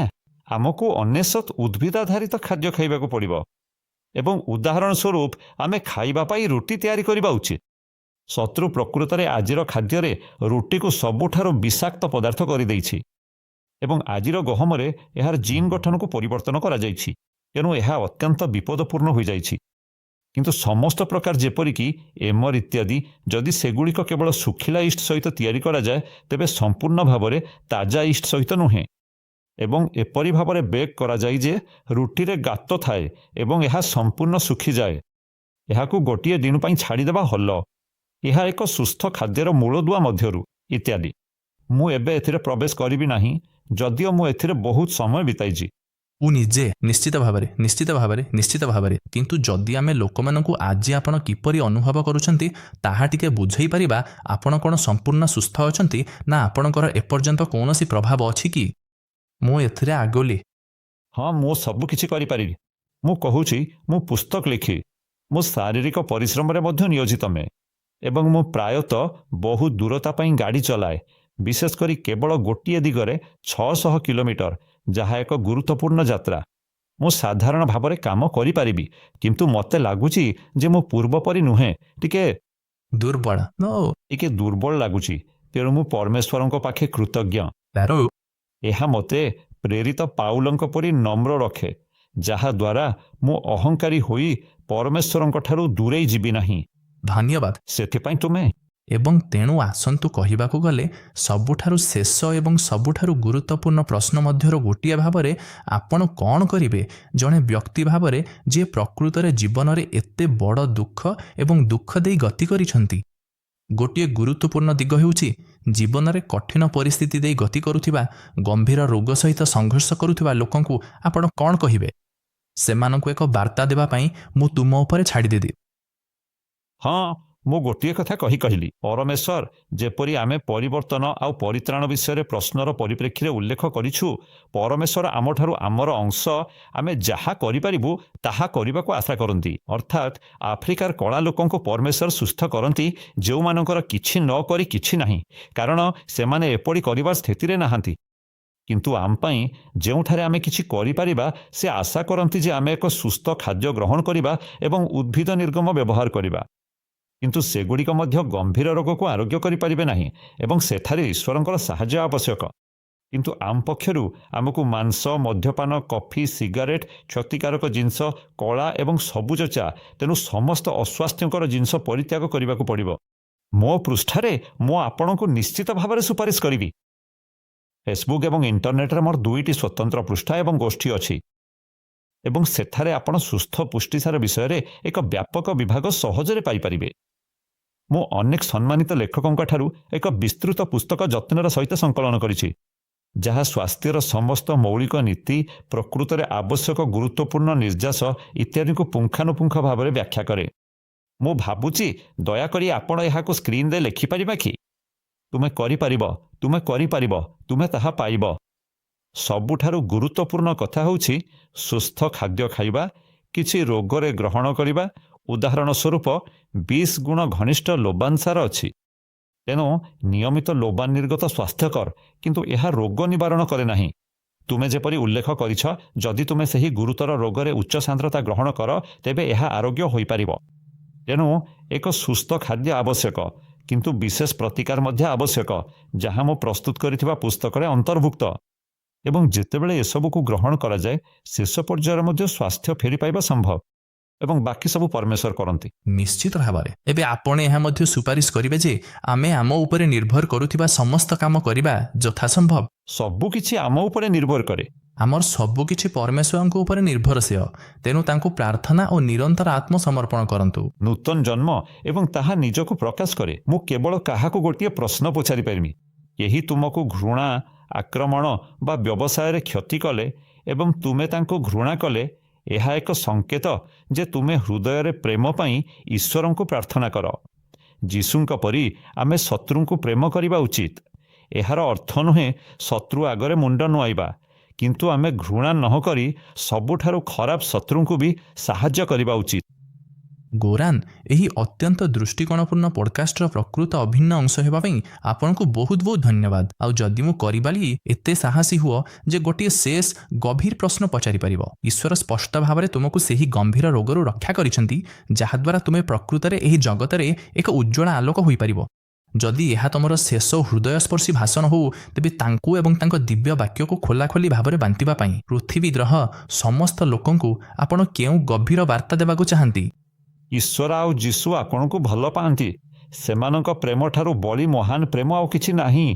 ଆମକୁ 99 ଉଦ୍ଭିଦାଧାରିତ ଖାଦ୍ୟ ଖାଇବାକୁ ପଡ଼ିବ ଏବଂ ଉଦାହରଣ ସ୍ୱରୂପ ଆମେ ଖାଇବା ପାଇଁ ରୁଟି ତିଆରି କରିବା ଉଚିତ। ଶତ୍ରୁ ପ୍ରକୃତରେ ଆଜିର ଖାଦ୍ୟରେ ରୁଟିକୁ ସବୁଠାରୁ ବିଷାକ୍ତ ପଦାର୍ଥ କରିଦେଇଛି ଏବଂ ଆଜିର ଗହମରେ ଏହାର ଜିନ୍ ଗଠନକୁ ପରିବର୍ତ୍ତନ କରାଯାଇଛି। ତେଣୁ ଏହା ଅତ୍ୟନ୍ତ ବିପଦପୂର୍ଣ୍ଣ ହୋଇଯାଇଛି। କିନ୍ତୁ ସମସ୍ତ ପ୍ରକାର, ଯେପରିକି ଏମର ଇତ୍ୟାଦି, ଯଦି ସେଗୁଡ଼ିକ କେବଳ ଶୁଖିଲା ଇଷ୍ଟ ସହିତ ତିଆରି କରାଯାଏ, ତେବେ ସମ୍ପୂର୍ଣ୍ଣ ଭାବରେ ତାଜା ଇଷ୍ଟ ସହିତ ନୁହେଁ ଏବଂ ଏପରି ଭାବରେ ବେକ୍ କରାଯାଏ ଯେ ରୁଟିରେ ଗାତ ଥାଏ ଏବଂ ଏହା ସମ୍ପୂର୍ଣ୍ଣ ଶୁଖିଯାଏ, ଏହାକୁ ଗୋଟିଏ ଦିନ ପାଇଁ ଛାଡ଼ିଦେବା ଭଲ। ଏହା ଏକ ସୁସ୍ଥ ଖାଦ୍ୟର ମୂଳଦୁଆ ମଧ୍ୟରୁ ଇତ୍ୟାଦି। ମୁଁ ଏବେ ଏଥିରେ ପ୍ରବେଶ କରିବି ନାହିଁ, ଯଦିଓ ମୁଁ ଏଥିରେ ବହୁତ ସମୟ ବିତାଇଛି। ମୁଁ ନିଜେ ନିଶ୍ଚିତ ଭାବରେ, ନିଶ୍ଚିତ ଭାବରେ, ନିଶ୍ଚିତ ଭାବରେ। କିନ୍ତୁ ଯଦି ଆମେ ଲୋକମାନଙ୍କୁ ଆଜି ଆପଣ କିପରି ଅନୁଭବ କରୁଛନ୍ତି ତାହା ଟିକେ ବୁଝେଇ ପାରିବା, ଆପଣ କ'ଣ ସମ୍ପୂର୍ଣ୍ଣ ସୁସ୍ଥ ଅଛନ୍ତି ନା ଆପଣଙ୍କର ଏପର୍ଯ୍ୟନ୍ତ କୌଣସି ପ୍ରଭାବ ଅଛି କି? ମୁଁ ଏଥିରେ ଆଗଲି। ହଁ, ମୁଁ ସବୁ କିଛି କରିପାରିବି। ମୁଁ କହୁଛି, ମୁଁ ପୁସ୍ତକ ଲେଖି, ମୁଁ ଶାରୀରିକ ପରିଶ୍ରମରେ ମଧ୍ୟ ନିୟୋଜିତ ମେ ଏବଂ ମୁଁ ପ୍ରାୟତଃ ବହୁ ଦୂରତା ପାଇଁ ଗାଡ଼ି ଚଲାଏ, ବିଶେଷ କରି କେବଳ ଗୋଟିଏ ଦିଗରେ 600 କିଲୋମିଟର, ଯାହା ଏକ ଗୁରୁତ୍ୱପୂର୍ଣ୍ଣ ଯାତ୍ରା। ମୁଁ ସାଧାରଣ ଭାବରେ କାମ କରିପାରିବି, କିନ୍ତୁ ମୋତେ ଲାଗୁଛି ଯେ ମୁଁ ପୂର୍ବ ପରି ନୁହେଁ, ଟିକେ ଦୁର୍ବଳ ନୋ। ଟିକେ ଦୁର୍ବଳ ଲାଗୁଛି। ତେଣୁ ମୁଁ ପରମେଶ୍ୱରଙ୍କ ପାଖେ କୃତଜ୍ଞ। ତାର ଏହା ମୋତେ ପ୍ରେରିତ ପାଉଲଙ୍କ ପରି ନମ୍ର ରଖେ, ଯାହାଦ୍ୱାରା ମୁଁ ଅହଙ୍କାରୀ ହୋଇ ପରମେଶ୍ୱରଙ୍କ ଠାରୁ ଦୂରେଇ ଯିବି ନାହିଁ। ଧନ୍ୟବାଦ। ସେଥିପାଇଁ ତୁମେ ଏବଂ ତେଣୁ ଆସନ୍ତୁ, କହିବାକୁ ଗଲେ ସବୁଠାରୁ ଶେଷ ଏବଂ ସବୁଠାରୁ ଗୁରୁତ୍ୱପୂର୍ଣ୍ଣ ପ୍ରଶ୍ନ ମଧ୍ୟରୁ ଗୋଟିଏ ଭାବରେ, ଆପଣ କ'ଣ କରିବେ ଜଣେ ବ୍ୟକ୍ତି ଭାବରେ ଯିଏ ପ୍ରକୃତରେ ଜୀବନରେ ଏତେ ବଡ଼ ଦୁଃଖ ଏବଂ ଦୁଃଖ ଦେଇ ଗତି କରିଛନ୍ତି? ଗୋଟିଏ ଗୁରୁତ୍ୱପୂର୍ଣ୍ଣ ଦିଗ ହେଉଛି, ଜୀବନରେ କଠିନ ପରିସ୍ଥିତି ଦେଇ ଗତି କରୁଥିବା, ଗମ୍ଭୀର ରୋଗ ସହିତ ସଂଘର୍ଷ କରୁଥିବା ଲୋକଙ୍କୁ ଆପଣ କ'ଣ କହିବେ? ସେମାନଙ୍କୁ ଏକ ବାର୍ତ୍ତା ଦେବା ପାଇଁ ମୁଁ ତୁମ ଉପରେ ଛାଡ଼ିଦେବି। ହଁ, ମୁଁ ଗୋଟିଏ କଥା କହିଲି। ପରମେଶ୍ୱର, ଯେପରି ଆମେ ପରିବର୍ତ୍ତନ ଆଉ ପରିତ୍ରାଣ ବିଷୟରେ ପ୍ରଶ୍ନର ପରିପ୍ରେକ୍ଷୀରେ ଉଲ୍ଲେଖ କରିଛୁ, ପରମେଶ୍ୱର ଆମଠାରୁ ଆମର ଅଂଶ, ଆମେ ଯାହା କରିପାରିବୁ ତାହା କରିବାକୁ ଆଶା କରନ୍ତି। ଅର୍ଥାତ୍ ଆଫ୍ରିକାର କଳା ଲୋକଙ୍କୁ ପରମେଶ୍ୱର ସୁସ୍ଥ କରନ୍ତି, ଯେଉଁମାନଙ୍କର କିଛି ନ କରି କିଛି ନାହିଁ, କାରଣ ସେମାନେ ଏପରି କରିବା ସ୍ଥିତିରେ ନାହାନ୍ତି। କିନ୍ତୁ ଆମ ପାଇଁ, ଯେଉଁଠାରେ ଆମେ କିଛି କରିପାରିବା, ସେ ଆଶା କରନ୍ତି ଯେ ଆମେ ଏକ ସୁସ୍ଥ ଖାଦ୍ୟ ଗ୍ରହଣ କରିବା ଏବଂ ଉଦ୍ଭିଦ ନିର୍ଗମ ବ୍ୟବହାର କରିବା। କିନ୍ତୁ ସେଗୁଡ଼ିକ ମଧ୍ୟ ଗମ୍ଭୀର ରୋଗକୁ ଆରୋଗ୍ୟ କରିପାରିବେ ନାହିଁ ଏବଂ ସେଠାରେ ଈଶ୍ୱରଙ୍କର ସାହାଯ୍ୟ ଆବଶ୍ୟକ। କିନ୍ତୁ ଆମ ପକ୍ଷରୁ ଆମକୁ ମାଂସ, ମଦ୍ୟପାନ, କଫି, ସିଗାରେଟ୍, କ୍ଷତିକାରକ ଜିନିଷ, କଳା ଏବଂ ସବୁଜ ଚା, ତେଣୁ ସମସ୍ତ ଅସ୍ୱାସ୍ଥ୍ୟକର ଜିନିଷ ପରିତ୍ୟାଗ କରିବାକୁ ପଡ଼ିବ। ମୋ ପୃଷ୍ଠାରେ ମୁଁ ଆପଣଙ୍କୁ ନିଶ୍ଚିତ ଭାବରେ ସୁପାରିଶ କରିବି। ଫେସବୁକ୍ ଏବଂ ଇଣ୍ଟରନେଟ୍ରେ ମୋର ଦୁଇଟି ସ୍ୱତନ୍ତ୍ର ପୃଷ୍ଠା ଏବଂ ଗୋଷ୍ଠୀ ଅଛି ଏବଂ ସେଠାରେ ଆପଣ ସୁସ୍ଥ ପୁଷ୍ଟିସାର ବିଷୟରେ ଏକ ବ୍ୟାପକ ବିଭାଗ ସହଜରେ ପାଇପାରିବେ। ମୁଁ ଅନେକ ସମ୍ମାନିତ ଲେଖକଙ୍କ ଠାରୁ ଏକ ବିସ୍ତୃତ ପୁସ୍ତକ ଯତ୍ନର ସହିତ ସଂକଳନ କରିଛି, ଯାହା ସ୍ୱାସ୍ଥ୍ୟର ସମସ୍ତ ମୌଳିକ ନୀତି, ପ୍ରକୃତରେ ଆବଶ୍ୟକ ଗୁରୁତ୍ୱପୂର୍ଣ୍ଣ ନିର୍ଯାସ ଇତ୍ୟାଦିକୁ ପୁଙ୍ଖାନୁପୁଙ୍ଖ ଭାବରେ ବ୍ୟାଖ୍ୟା କରେ। ମୁଁ ଭାବୁଛି, ଦୟାକରି ଆପଣ ଏହାକୁ ସ୍କ୍ରିନରେ ଲେଖିପାରିବା କି? ତୁମେ କରିପାରିବ, ତୁମେ କରିପାରିବ, ତୁମେ ତାହା ପାଇବ। ସବୁଠାରୁ ଗୁରୁତ୍ୱପୂର୍ଣ୍ଣ କଥା ହେଉଛି ସୁସ୍ଥ ଖାଦ୍ୟ ଖାଇବା, କିଛି ରୋଗରେ ଗ୍ରହଣ କରିବା। ଉଦାହରଣ ସ୍ୱରୂପ, 20 ଗୁଣ ଘନିଷ୍ଠ ଲୋବାନ ସାର ଅଛି। ତେଣୁ ନିୟମିତ ଲୋବାନ ନିର୍ଗତ ସ୍ୱାସ୍ଥ୍ୟକର, କିନ୍ତୁ ଏହା ରୋଗ ନିବାରଣ କରେ ନାହିଁ। ତୁମେ ଯେପରି ଉଲ୍ଲେଖ କରିଛ, ଯଦି ତୁମେ ସେହି ଗୁରୁତର ରୋଗରେ ଉଚ୍ଚ ସାନ୍ଦ୍ରତା ଗ୍ରହଣ କର, ତେବେ ଏହା ଆରୋଗ୍ୟ ହୋଇପାରିବ। ତେଣୁ ଏକ ସୁସ୍ଥ ଖାଦ୍ୟ ଆବଶ୍ୟକ, କିନ୍ତୁ ବିଶେଷ ପ୍ରତିକାର ମଧ୍ୟ ଆବଶ୍ୟକ, ଯାହା ମୁଁ ପ୍ରସ୍ତୁତ କରିଥିବା ପୁସ୍ତକରେ ଅନ୍ତର୍ଭୁକ୍ତ। ଏବଂ ଯେତେବେଳେ ଏସବୁକୁ ଗ୍ରହଣ କରାଯାଏ, ଶେଷ ପର୍ଯ୍ୟାୟରେ ମଧ୍ୟ ସ୍ୱାସ୍ଥ୍ୟ ଫେରି ପାଇବା ସମ୍ଭବ ଏବଂ ବାକି ସବୁ ପରମେଶ୍ୱର କରନ୍ତି। ନିଶ୍ଚିତ ଭାବରେ। ଏବେ ଆପଣ ଏହା ମଧ୍ୟ ସୁପାରିଶ କରିବେ ଯେ ଆମେ ଆମ ଉପରେ ନିର୍ଭର କରୁଥିବା ସମସ୍ତ କାମ କରିବା ଯଥାସମ୍ଭବ। ସବୁକିଛି ଆମ ଉପରେ ନିର୍ଭର କରେ। ଆମର ସବୁକିଛି ପରମେଶ୍ୱରଙ୍କ ଉପରେ ନିର୍ଭରଶୀଳ। ତେଣୁ ତାଙ୍କୁ ପ୍ରାର୍ଥନା ଓ ନିରନ୍ତର ଆତ୍ମସମର୍ପଣ କରନ୍ତୁ। ନୂତନ ଜନ୍ମ ଏବଂ ତାହା ନିଜକୁ ପ୍ରକାଶ କରେ। ମୁଁ କେବଳ କାହାକୁ ଗୋଟିଏ ପ୍ରଶ୍ନ ପଚାରିପାରିବି। କେହି ତୁମକୁ ଘୃଣା, ଆକ୍ରମଣ ବା ବ୍ୟବସାୟରେ କ୍ଷତି କଲେ ଏବଂ ତୁମେ ତାଙ୍କୁ ଘୃଣା କଲେ, ଏହା ଏକ ସଂକେତ ଯେ ତୁମେ ହୃଦୟରେ ପ୍ରେମ ପାଇଁ ଈଶ୍ୱରଙ୍କୁ ପ୍ରାର୍ଥନା କର। ଯୀଶୁଙ୍କ ପରି ଆମେ ଶତ୍ରୁଙ୍କୁ ପ୍ରେମ କରିବା ଉଚିତ। ଏହାର ଅର୍ଥ ନୁହେଁ ଶତ୍ରୁ ଆଗରେ ମୁଣ୍ଡ ନୁଆଇବା, କିନ୍ତୁ ଆମେ ଘୃଣା ନ କରି ସବୁଠାରୁ ଖରାପ ଶତ୍ରୁଙ୍କୁ ବି ସାହାଯ୍ୟ କରିବା ଉଚିତ। ଗୋରାନ, ଏହି ଅତ୍ୟନ୍ତ ଦୃଷ୍ଟିକୋଣପୂର୍ଣ୍ଣ ପଡକାଷ୍ଟର ପ୍ରକୃତ ଅଭିନ୍ନ ଅଂଶ ହେବା ପାଇଁ ଆପଣଙ୍କୁ ବହୁତ ବହୁତ ଧନ୍ୟବାଦ। ଆଉ ଯଦି ମୁଁ କରିପାରିବି, ଏତେ ସାହସୀ ହୁଅ ଯେ ଗୋଟିଏ ଶେଷ ଗଭୀର ପ୍ରଶ୍ନ ପଚାରିପାରିବ। ଈଶ୍ୱର ସ୍ପଷ୍ଟ ଭାବରେ ତୁମକୁ ସେହି ଗମ୍ଭୀର ରୋଗରୁ ରକ୍ଷା କରିଛନ୍ତି, ଯାହାଦ୍ୱାରା ତୁମେ ପ୍ରକୃତରେ ଏହି ଜଗତରେ ଏକ ଉଜ୍ଜ୍ୱଳ ଆଲୋକ ହୋଇପାରିବ। ଯଦି ଏହା ତୁମର ଶେଷ ହୃଦୟସ୍ପର୍ଶୀ ଭାଷଣ ହଉ, ତେବେ ତାଙ୍କୁ ଏବଂ ତାଙ୍କ ଦିବ୍ୟ ବାକ୍ୟକୁ ଖୋଲାଖୋଲି ଭାବରେ ବାଣ୍ଟିବା ପାଇଁ ପୃଥିବୀର ସମସ୍ତ ଲୋକଙ୍କୁ ଆପଣ କେଉଁ ଗଭୀର ବାର୍ତ୍ତା ଦେବାକୁ ଚାହାନ୍ତି? ଈଶ୍ୱର ଆଉ ଯୀଶୁ ଆପଣଙ୍କୁ ଭଲ ପାଆନ୍ତି। ସେମାନଙ୍କ ପ୍ରେମଠାରୁ ବଳି ମହାନ ପ୍ରେମ ଆଉ କିଛି ନାହିଁ।